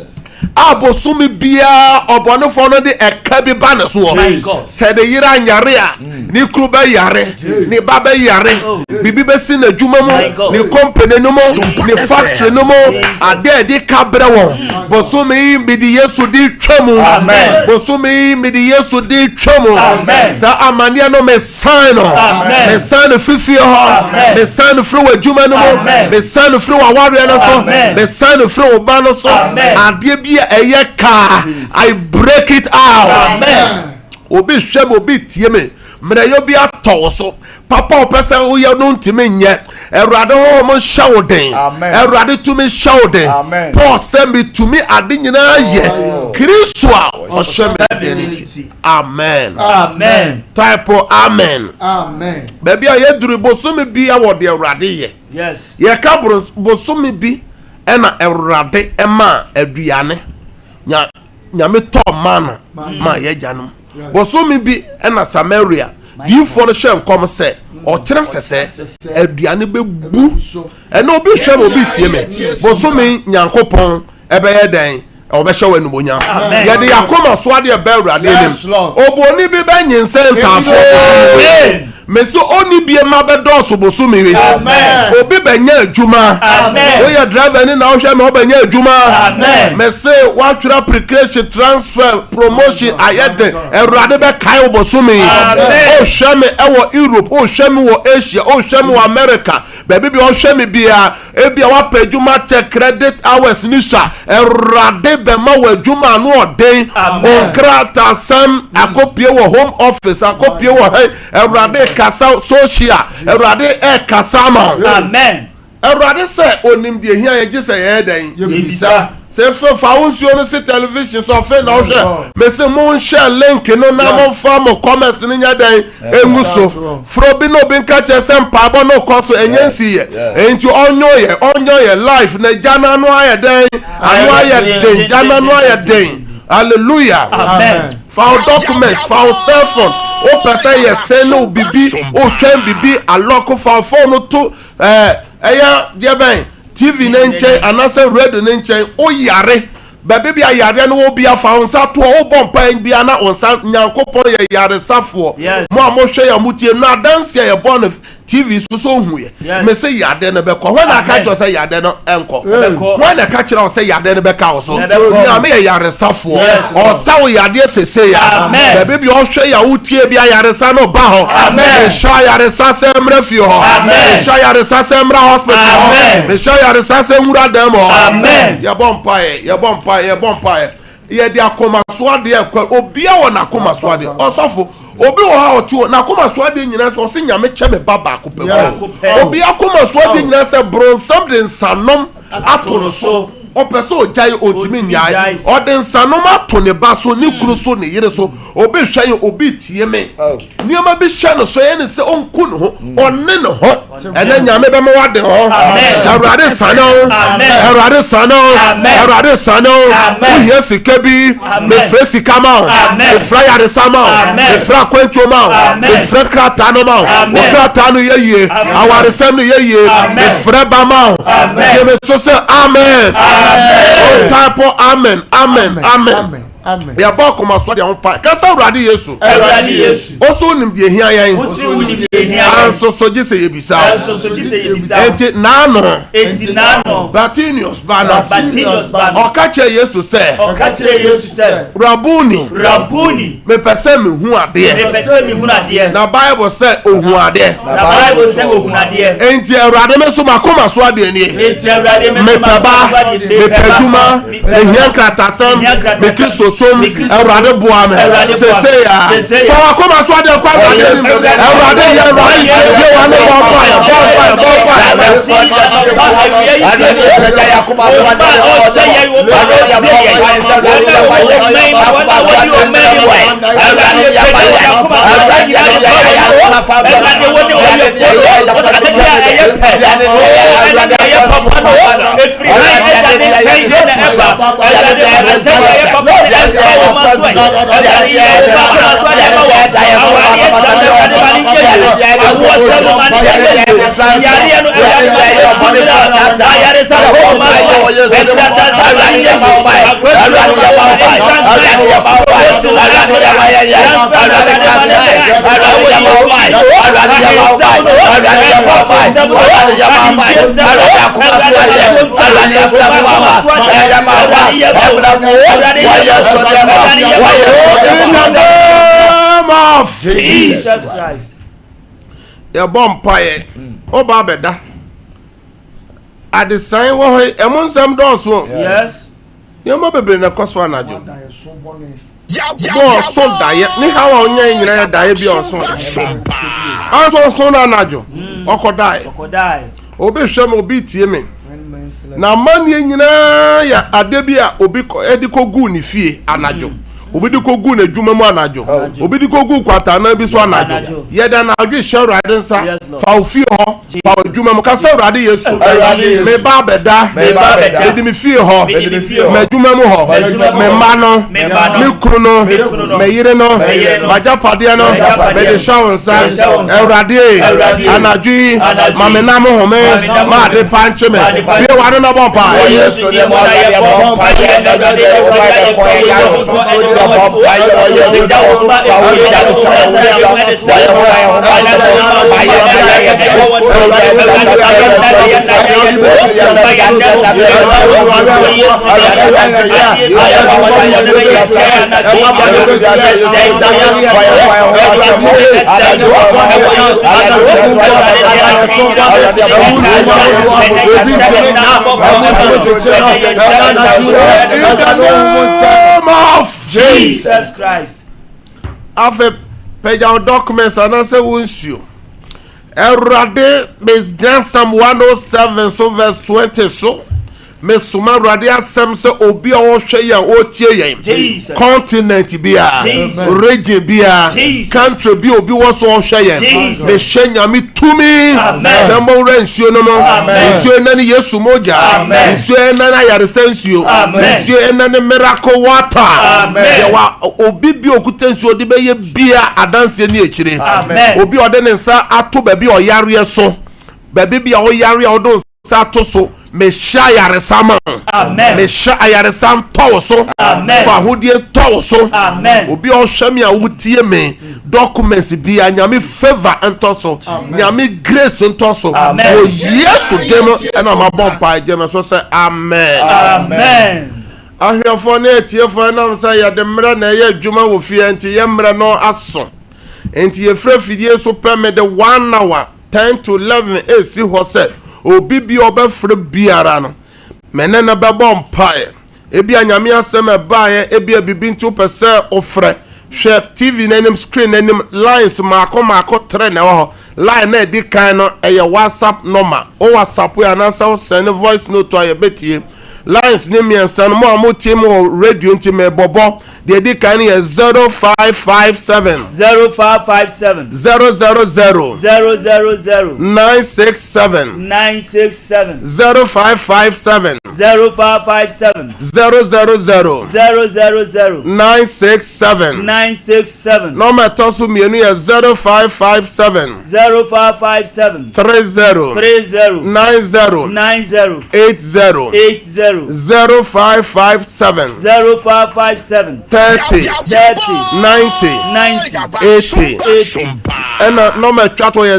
Speaker 3: A bosome biara ɔbɔnefoɔ no de ɛka bi ba ne soɔ.
Speaker 5: My God.
Speaker 3: Sɛ ne yere anyare a, ne kunu bɛyare, ne ba bɛyare, biribi bɛsi n'adwuma mu,
Speaker 5: My God.
Speaker 3: ne company no mu, ne factory no mu, adeɛ a ɛde ka brɛ wɔn. Bosome yi mede Yesu di twa mu.
Speaker 5: Amen.
Speaker 3: Bosome yi mede Yesu di twa mu.
Speaker 5: Amen.
Speaker 3: Saa amanneɛ no mesan no.
Speaker 5: Amen.
Speaker 3: Mesan no firi fie hɔ.
Speaker 5: Amen.
Speaker 3: Mesan no firi w'adwuma no mu.
Speaker 5: Amen.
Speaker 3: Mesan no firi w'awareɛ no so.
Speaker 5: Amen.
Speaker 3: Mesan no firi wo ba no so.
Speaker 5: Amen.
Speaker 3: Adeɛ bi a ɛyɛ kaa, I break it out.
Speaker 5: Amen.
Speaker 3: Obi hwɛ me, obi tie me. Mmerɛyɛ bi atɔ wo so. Papa a ɔpɛ sɛ woyɛ no ntumi nyɛ. Awurade honhom nhyɛ wo den.
Speaker 4: Amen.
Speaker 3: Awurade tumi nhyɛ wo den.
Speaker 4: Amen.
Speaker 3: Paul sɛ metumi ade nyinaa yɛ. Kristo a ɔhyɛ me den nti. Amen.
Speaker 5: Amen.
Speaker 3: Type amen.
Speaker 2: Amen.
Speaker 3: Baabi a yɛduru bosome bi a wɔde Awurade yɛ.
Speaker 5: Yes.
Speaker 3: Yɛka bosome bi ɛna Awurade ɛma aduane. Nya Nyame tɔɔ mana ma yɛagyanom. Bosome bi ɛna Samaria diifoɔ no hyɛ nkɔm sɛ ɔkyerɛ sɛsɛ aduane bɛbu. Ɛna obi hwɛ me obi tie me. Bosome Nyankopɔn ɛbɛyɛ dɛn? Ɔbɛhyɛ wɔ animuonyam.
Speaker 5: Amen.
Speaker 3: Yɛde yɛakoma so adeɛ bɛ Awurade anim.
Speaker 4: Yes, Lord.
Speaker 3: Obuoni bi bɛnyinsɛn ntaafoɔ.
Speaker 5: Amen.
Speaker 3: Mesi oni bie ma bɛdɔɔso bosome yi.
Speaker 5: Amen.
Speaker 3: Obi bɛnyɛ adwuma.
Speaker 5: Amen.
Speaker 3: Woyɛ driver ni na wohwɛ me wobɛnyɛ adwuma.
Speaker 5: Amen.
Speaker 3: Mese woatwerɛ application transfer promotion ayɛ den. Awurade bɛkae wo bosome yi.
Speaker 5: Amen.
Speaker 3: Wohwɛ me ɛwɔ Europe, wohwɛ me wɔ Asia, wohwɛ me wɔ America. Baabi bi ɔhwɛ me biara, ebi a wapɛ adwuma kyɛ credit hours ni sa. Awurade bɛma wɔ adwuma ano ɔden.
Speaker 5: Amen.
Speaker 3: Nkratasɛm akopie wɔ home office, akopie wɔ hɛn. Awurade kasa social. Awurade ɛkasa ama wo.
Speaker 5: Amen.
Speaker 3: Awurade sɛ onim deɛ hia yɛ gye sɛ yɛyɛ dɛn.
Speaker 5: Yɛbisa.
Speaker 3: Sɛ efe fa wo nsuo no si television so afei na wohwɛ mese mo nhyɛ link no na momfa mo comments no nyɛ dɛn engu so. Furo bi na obi nka kyerɛ sɛ mpaebɔ no kɔ so ɛnyɛ nsi yɛ. Enti ɔnyɔ yɛ ɔnyɔ yɛ life na gya n'ano ayɛ dɛn ano ayɛ den gya n'ano ayɛ den. Hallelujah.
Speaker 5: Amen.
Speaker 3: Fa wo documents, fa wo cell phone. Wopɛ sɛ yɛ sɛn ne wo bibi, wotwɛn bibi alɔko fa wo phone no to ɛɛ ɛyɛ deɛ bɛn TV ne nkyɛn anaasɛ radio ne nkyɛn. Woyare baabi bi a yareɛ no wɔ bi afa wo nsa toɔ wobɔ mpaeɛ bi a na wo nsa Nyankopɔn yɛ yaresafoɔ.
Speaker 5: Yes.
Speaker 3: Mo a mohwɛ yɛ a motie no adanse a yɛbɔ no TV so so ohu yɛ.
Speaker 5: Yes.
Speaker 3: Mese yadeɛ no bɛkɔ. Hwan na aka
Speaker 5: Amen.
Speaker 3: kyerɛ wo sɛ yadeɛ no ɛnkɔ?
Speaker 5: Ɛbɛkɔ.
Speaker 3: Hwan na ɛka kyerɛ wo sɛ yadeɛ no bɛka wo so?
Speaker 5: Ɛbɛkɔ.
Speaker 3: Nyame yɛ yaresafoɔ.
Speaker 5: Yes.
Speaker 3: Ɔsa wo yadeɛ sese ya.
Speaker 5: Amen.
Speaker 3: Baabi bi ɔhwɛ yɛ a wotie bi ayaresa no ba hɔ.
Speaker 5: Amen.
Speaker 3: Mehyɛ ayaresa sɛ mmra fie hɔ.
Speaker 5: Amen.
Speaker 3: Mehyɛ ayaresa sɛ mmra hospital hɔ.
Speaker 5: Amen.
Speaker 3: Mehyɛ ayaresa sɛ nwura dan mu hɔ.
Speaker 5: Amen.
Speaker 3: Yɛbɔ mpaeɛ, yɛbɔ mpaeɛ, yɛbɔ mpaeɛ. Yɛde akoma so adeɛ kɔ. Obia wɔ n'akoma so adeɛ. Ɔsɔfo, obi wɔ hɔ a ɔte hɔ n'akoma so adeɛ nyinaa sɛ ɔsɛ Nyame kyɛ me ba baako pɛ.
Speaker 2: Yes.
Speaker 3: Obi akoma so adeɛ nyinaa sɛ bronsam de nsanom ato no so. Ɔpɛ sɛ ɔgyae, ɔntumi nnyae. Ɔde nsanom ato ne ba so, ne kunu so, ne yere so. Obi hwɛ yɛn, obi tie me. Nneɛma bi hyɛ no so, ɛyɛ ne sɛ ɔnku ne ho, ɔne ne ho. Ɛnɛ Nyame bɛma wade ho. Awurade sane wo. Awurade sane wo. Awurade sane wo. Wohia sika bi, mefrɛ sika ma wo. Mefrɛ ayaresa ma wo. Mefrɛ akwantuo ma wo. Mefrɛ krataa no ma wo. Wo krataa no yɛ yie. Awaresɛm no yɛ yie. Mefrɛ ba ma wo. Gye me so sɛ amen. Ɔntae pɔ amen, amen, amen. Yɛbɔ akoma so deɛ ho pa. Kasa Awurade Yesu.
Speaker 5: Awurade Yesu.
Speaker 3: Ɔso wonim deɛ ehia yɛn.
Speaker 5: Ɔso wonim deɛ ehia yɛn.
Speaker 3: Anso so gye sɛ yɛbisa.
Speaker 5: Anso so gye sɛ yɛbisa.
Speaker 3: Enti naano.
Speaker 5: Enti naano.
Speaker 3: Bartimeus ba no.
Speaker 5: Bartimeus ba no.
Speaker 3: Ɔka kyerɛ Yesu sɛ.
Speaker 5: Ɔka kyerɛ Yesu sɛ.
Speaker 3: Rabuni.
Speaker 5: Rabuni.
Speaker 3: Mepɛ sɛ mehu adeɛ.
Speaker 5: Mepɛ sɛ mehunu adeɛ.
Speaker 3: Na Bible sɛ ohu adeɛ.
Speaker 5: Na Bible sɛ ohunu adeɛ.
Speaker 3: Enti Awurade me so m'akoma so adeɛ nie.
Speaker 5: Enti Awurade me so
Speaker 3: Mepɛ ba,
Speaker 5: m'akoma so adeɛ.
Speaker 3: mepɛ adwuma,
Speaker 5: mepɛ
Speaker 3: mehia nkratasɛm,
Speaker 5: mehia nkratasɛm,
Speaker 3: me Kristosom,
Speaker 5: me Kristosom,
Speaker 3: Awurade boa me.
Speaker 5: Awurade boa me.
Speaker 3: Seesei a,
Speaker 5: Seesei a.
Speaker 3: fa w'akoma so adeɛ kɔ Awurade anim. Awurade yɛ, Awurade tie, bue w'ano bɔ mpaeɛ, bɔ mpaeɛ, bɔ mpaeɛ. In the name of
Speaker 5: Jesus Christ.
Speaker 3: Yɛbɔ mpaeɛ, woba abɛda. Adesae wɔ hɔ yi, ɛmo nsɛm dɔɔso.
Speaker 5: Yes.
Speaker 3: Nneɛma bebree na ɛkɔ so anadwo. Bɔ ɔso daeɛ ne haw a ɔnya nyinaa yɛ daeɛ bi a ɔso. Anso ɔso no anadwo, ɔkɔ daeɛ. Obi hwɛ me, obi tie me. Na amanneɛ nyinaa yɛ ade bi a obi de kɔguu ne fie anadwo. Obi de kɔguu n'adwuma mu anadwo. Obi de kɔguu kwataanan bi so anadwo. Yɛde anadwo hyɛ Awurade nsa. Fa wo fie hɔ, fa w'adwuma mu. Ka sɛ, Awurade Yesu, meba abɛda. Mede me fie hɔ, m'adwuma mu hɔ, me mma no, me kunu no, me yere no, m'agyapadeɛ no, mede hyɛ wo nsa. Awurade, anadwo yi, ma me nam home, ma ade pa nkye me. Bue w'ano na bɔ mpae.
Speaker 4: Yesu ne mu na yɛbɔ mpaeɛ na Awurade
Speaker 3: In the name of
Speaker 5: Jesus Christ.
Speaker 3: Afei pagya wo documents anaasɛ wo nsuo. Awurade megyina Psalm 107 so verse 20 so. Mesoma Awurade asɛm sɛ obi a ɔhwɛ yɛn ɔretie yɛn
Speaker 5: Jesus.
Speaker 3: continent biara,
Speaker 5: Jesus.
Speaker 3: region biara,
Speaker 5: Jesus.
Speaker 3: country bi obi wɔ so ɔhwɛ yɛn.
Speaker 5: Jesus.
Speaker 3: Mehyɛ Nyame tumi
Speaker 5: Amen.
Speaker 3: sɛ mmɔwura nsuo no mu.
Speaker 5: Amen.
Speaker 3: Nsuo ɛnɛ ne Yesu mogya.
Speaker 5: Amen.
Speaker 3: Nsuo ɛnɛ ne ayaresa nsuo.
Speaker 5: Amen.
Speaker 3: Nsuo ɛnɛ ne miracle water.
Speaker 5: Amen.
Speaker 3: Deɛ wa obi bi a okuta nsuo de bɛyɛ bia adanseɛ ne akyire.
Speaker 5: Amen.
Speaker 3: Obi a ɔde ne nsa ato baabi a ɔyareɛ so, baabi bi a ɔyare a ɔde nsa ato so, mehyɛ ayaresa ma wo.
Speaker 5: Amen.
Speaker 3: Mehyɛ ayaresa ntɔ wo so.
Speaker 5: Amen.
Speaker 3: Fa ahodie tɔ wo so.
Speaker 5: Amen.
Speaker 3: Obi a ɔhwɛ me a wotie me, documents bi a Nyame favour ntɔ so. Nyame grace ntɔ so.
Speaker 5: Amen.
Speaker 3: Wɔ Yesu din mu ɛna mabɔ mpae gye me so sɛ amen.
Speaker 5: Amen.
Speaker 3: Ahwɛfoɔ ne atiefoɔ ɛnam sɛ yɛde mmerɛ na ɛyɛ adwuma wɔ fie nti yɛ mmerɛ no aso. Nti yɛfiri afidie so pɛ mede 1 hour 10 to 11 ɛsi hɔ sɛ obi bi a ɔbɛfrɛ biara no me ne no bɛbɔ mpaeɛ. Ebia Nyame asɛm ɛbaeɛ, ebia biribi nti wopɛ sɛ wofrɛ. Hwɛ TV no anim, screen no anim, lines mmaako mmaako tere na ɛwɔ hɔ. Line no a ɛdi kan no ɛyɛ WhatsApp number. Wo WhatsApp yi anaasɛ wo send voice note a yɛbɛtie. Lines ne mmiɛnsa no, mo a motie mu wɔ radio nti mebɔbɔ. Deɛ ɛdi kan no yɛ 0557.
Speaker 5: 0557.
Speaker 3: 000.
Speaker 5: 000.
Speaker 3: 967.
Speaker 5: 967.
Speaker 3: 0557.
Speaker 5: 0557.
Speaker 3: 000.
Speaker 5: 000.
Speaker 3: 967.
Speaker 5: 967.
Speaker 3: Nɔma ɛtɔ so mmienu yɛ 0557.
Speaker 5: 0557.
Speaker 3: 30.
Speaker 5: 30.
Speaker 3: 90.
Speaker 5: 90.
Speaker 3: 80.
Speaker 5: 80.
Speaker 3: 0557.
Speaker 5: 0557.
Speaker 3: 30.
Speaker 5: 30.
Speaker 3: 90.
Speaker 5: 90.
Speaker 3: 80.
Speaker 5: 80.
Speaker 3: Ɛna nɔma ɛtwa to yɛ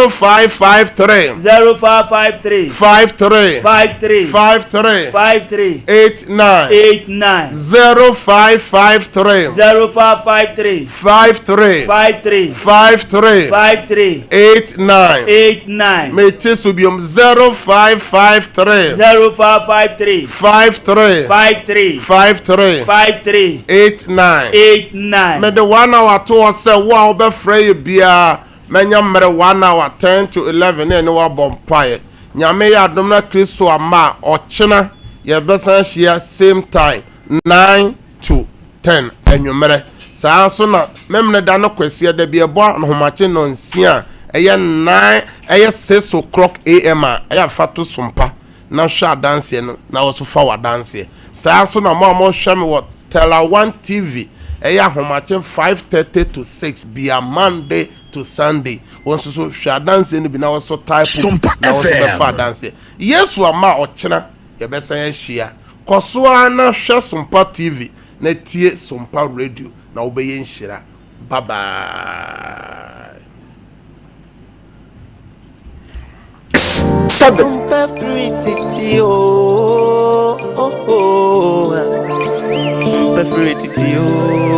Speaker 3: 0553.
Speaker 5: 0553.
Speaker 3: 53.
Speaker 5: 53.
Speaker 3: 53.
Speaker 5: 53.
Speaker 3: 89.
Speaker 5: 89.
Speaker 3: 0553.
Speaker 5: 0553.
Speaker 3: 53.
Speaker 5: 53.
Speaker 3: 53.
Speaker 5: 53.
Speaker 3: 89.
Speaker 5: 89.
Speaker 3: Mete so biom 0553.
Speaker 5: 0553.
Speaker 3: 53.
Speaker 5: 53.
Speaker 3: 53.
Speaker 5: 53.
Speaker 3: 89.
Speaker 5: 89.
Speaker 3: Mede 1 hour to hɔ sɛ wo a wobɛfrɛ yɛ biara, mɛnya mmerɛ 1 hour, 10 to 11, ne ɛne woabɔ mpaeɛ. Nyame yɛ adom na Kristo ama a, ɔkyena yɛbɛsan ahyia same time, 9 to 10 anwummerɛ. Saa nso na Memene da no, Kwasiɛ da bi, ɛbɔ ahomakye 6:30 a, ɛyɛ 9, ɛyɛ 6 o'clock am a, ɛyɛ afa to Sompa na hwɛ adanseɛ no na wɔso fa wɔ adanseɛ. Saa nso na mo a mohwɛ me wɔ Tela One TV, ɛyɛ ahomakye 5:30 to 6 bia, Monday to Sunday, wɔn nso so hwɛ adanseɛ no bi na wɔso type
Speaker 6: Sompa
Speaker 3: na wɔso
Speaker 6: FM.
Speaker 3: bɛfa adanseɛ. Yesu ama a, ɔkyena yɛbɛsan ahyia. Kɔ so ara na hwɛ Sompa TV na tie Sompa Radio na wobɛyɛ nhyira. Bye bye.
Speaker 6: 7.
Speaker 7: Mpɛfiri o, oh, oh. Mpɛfiri titi o.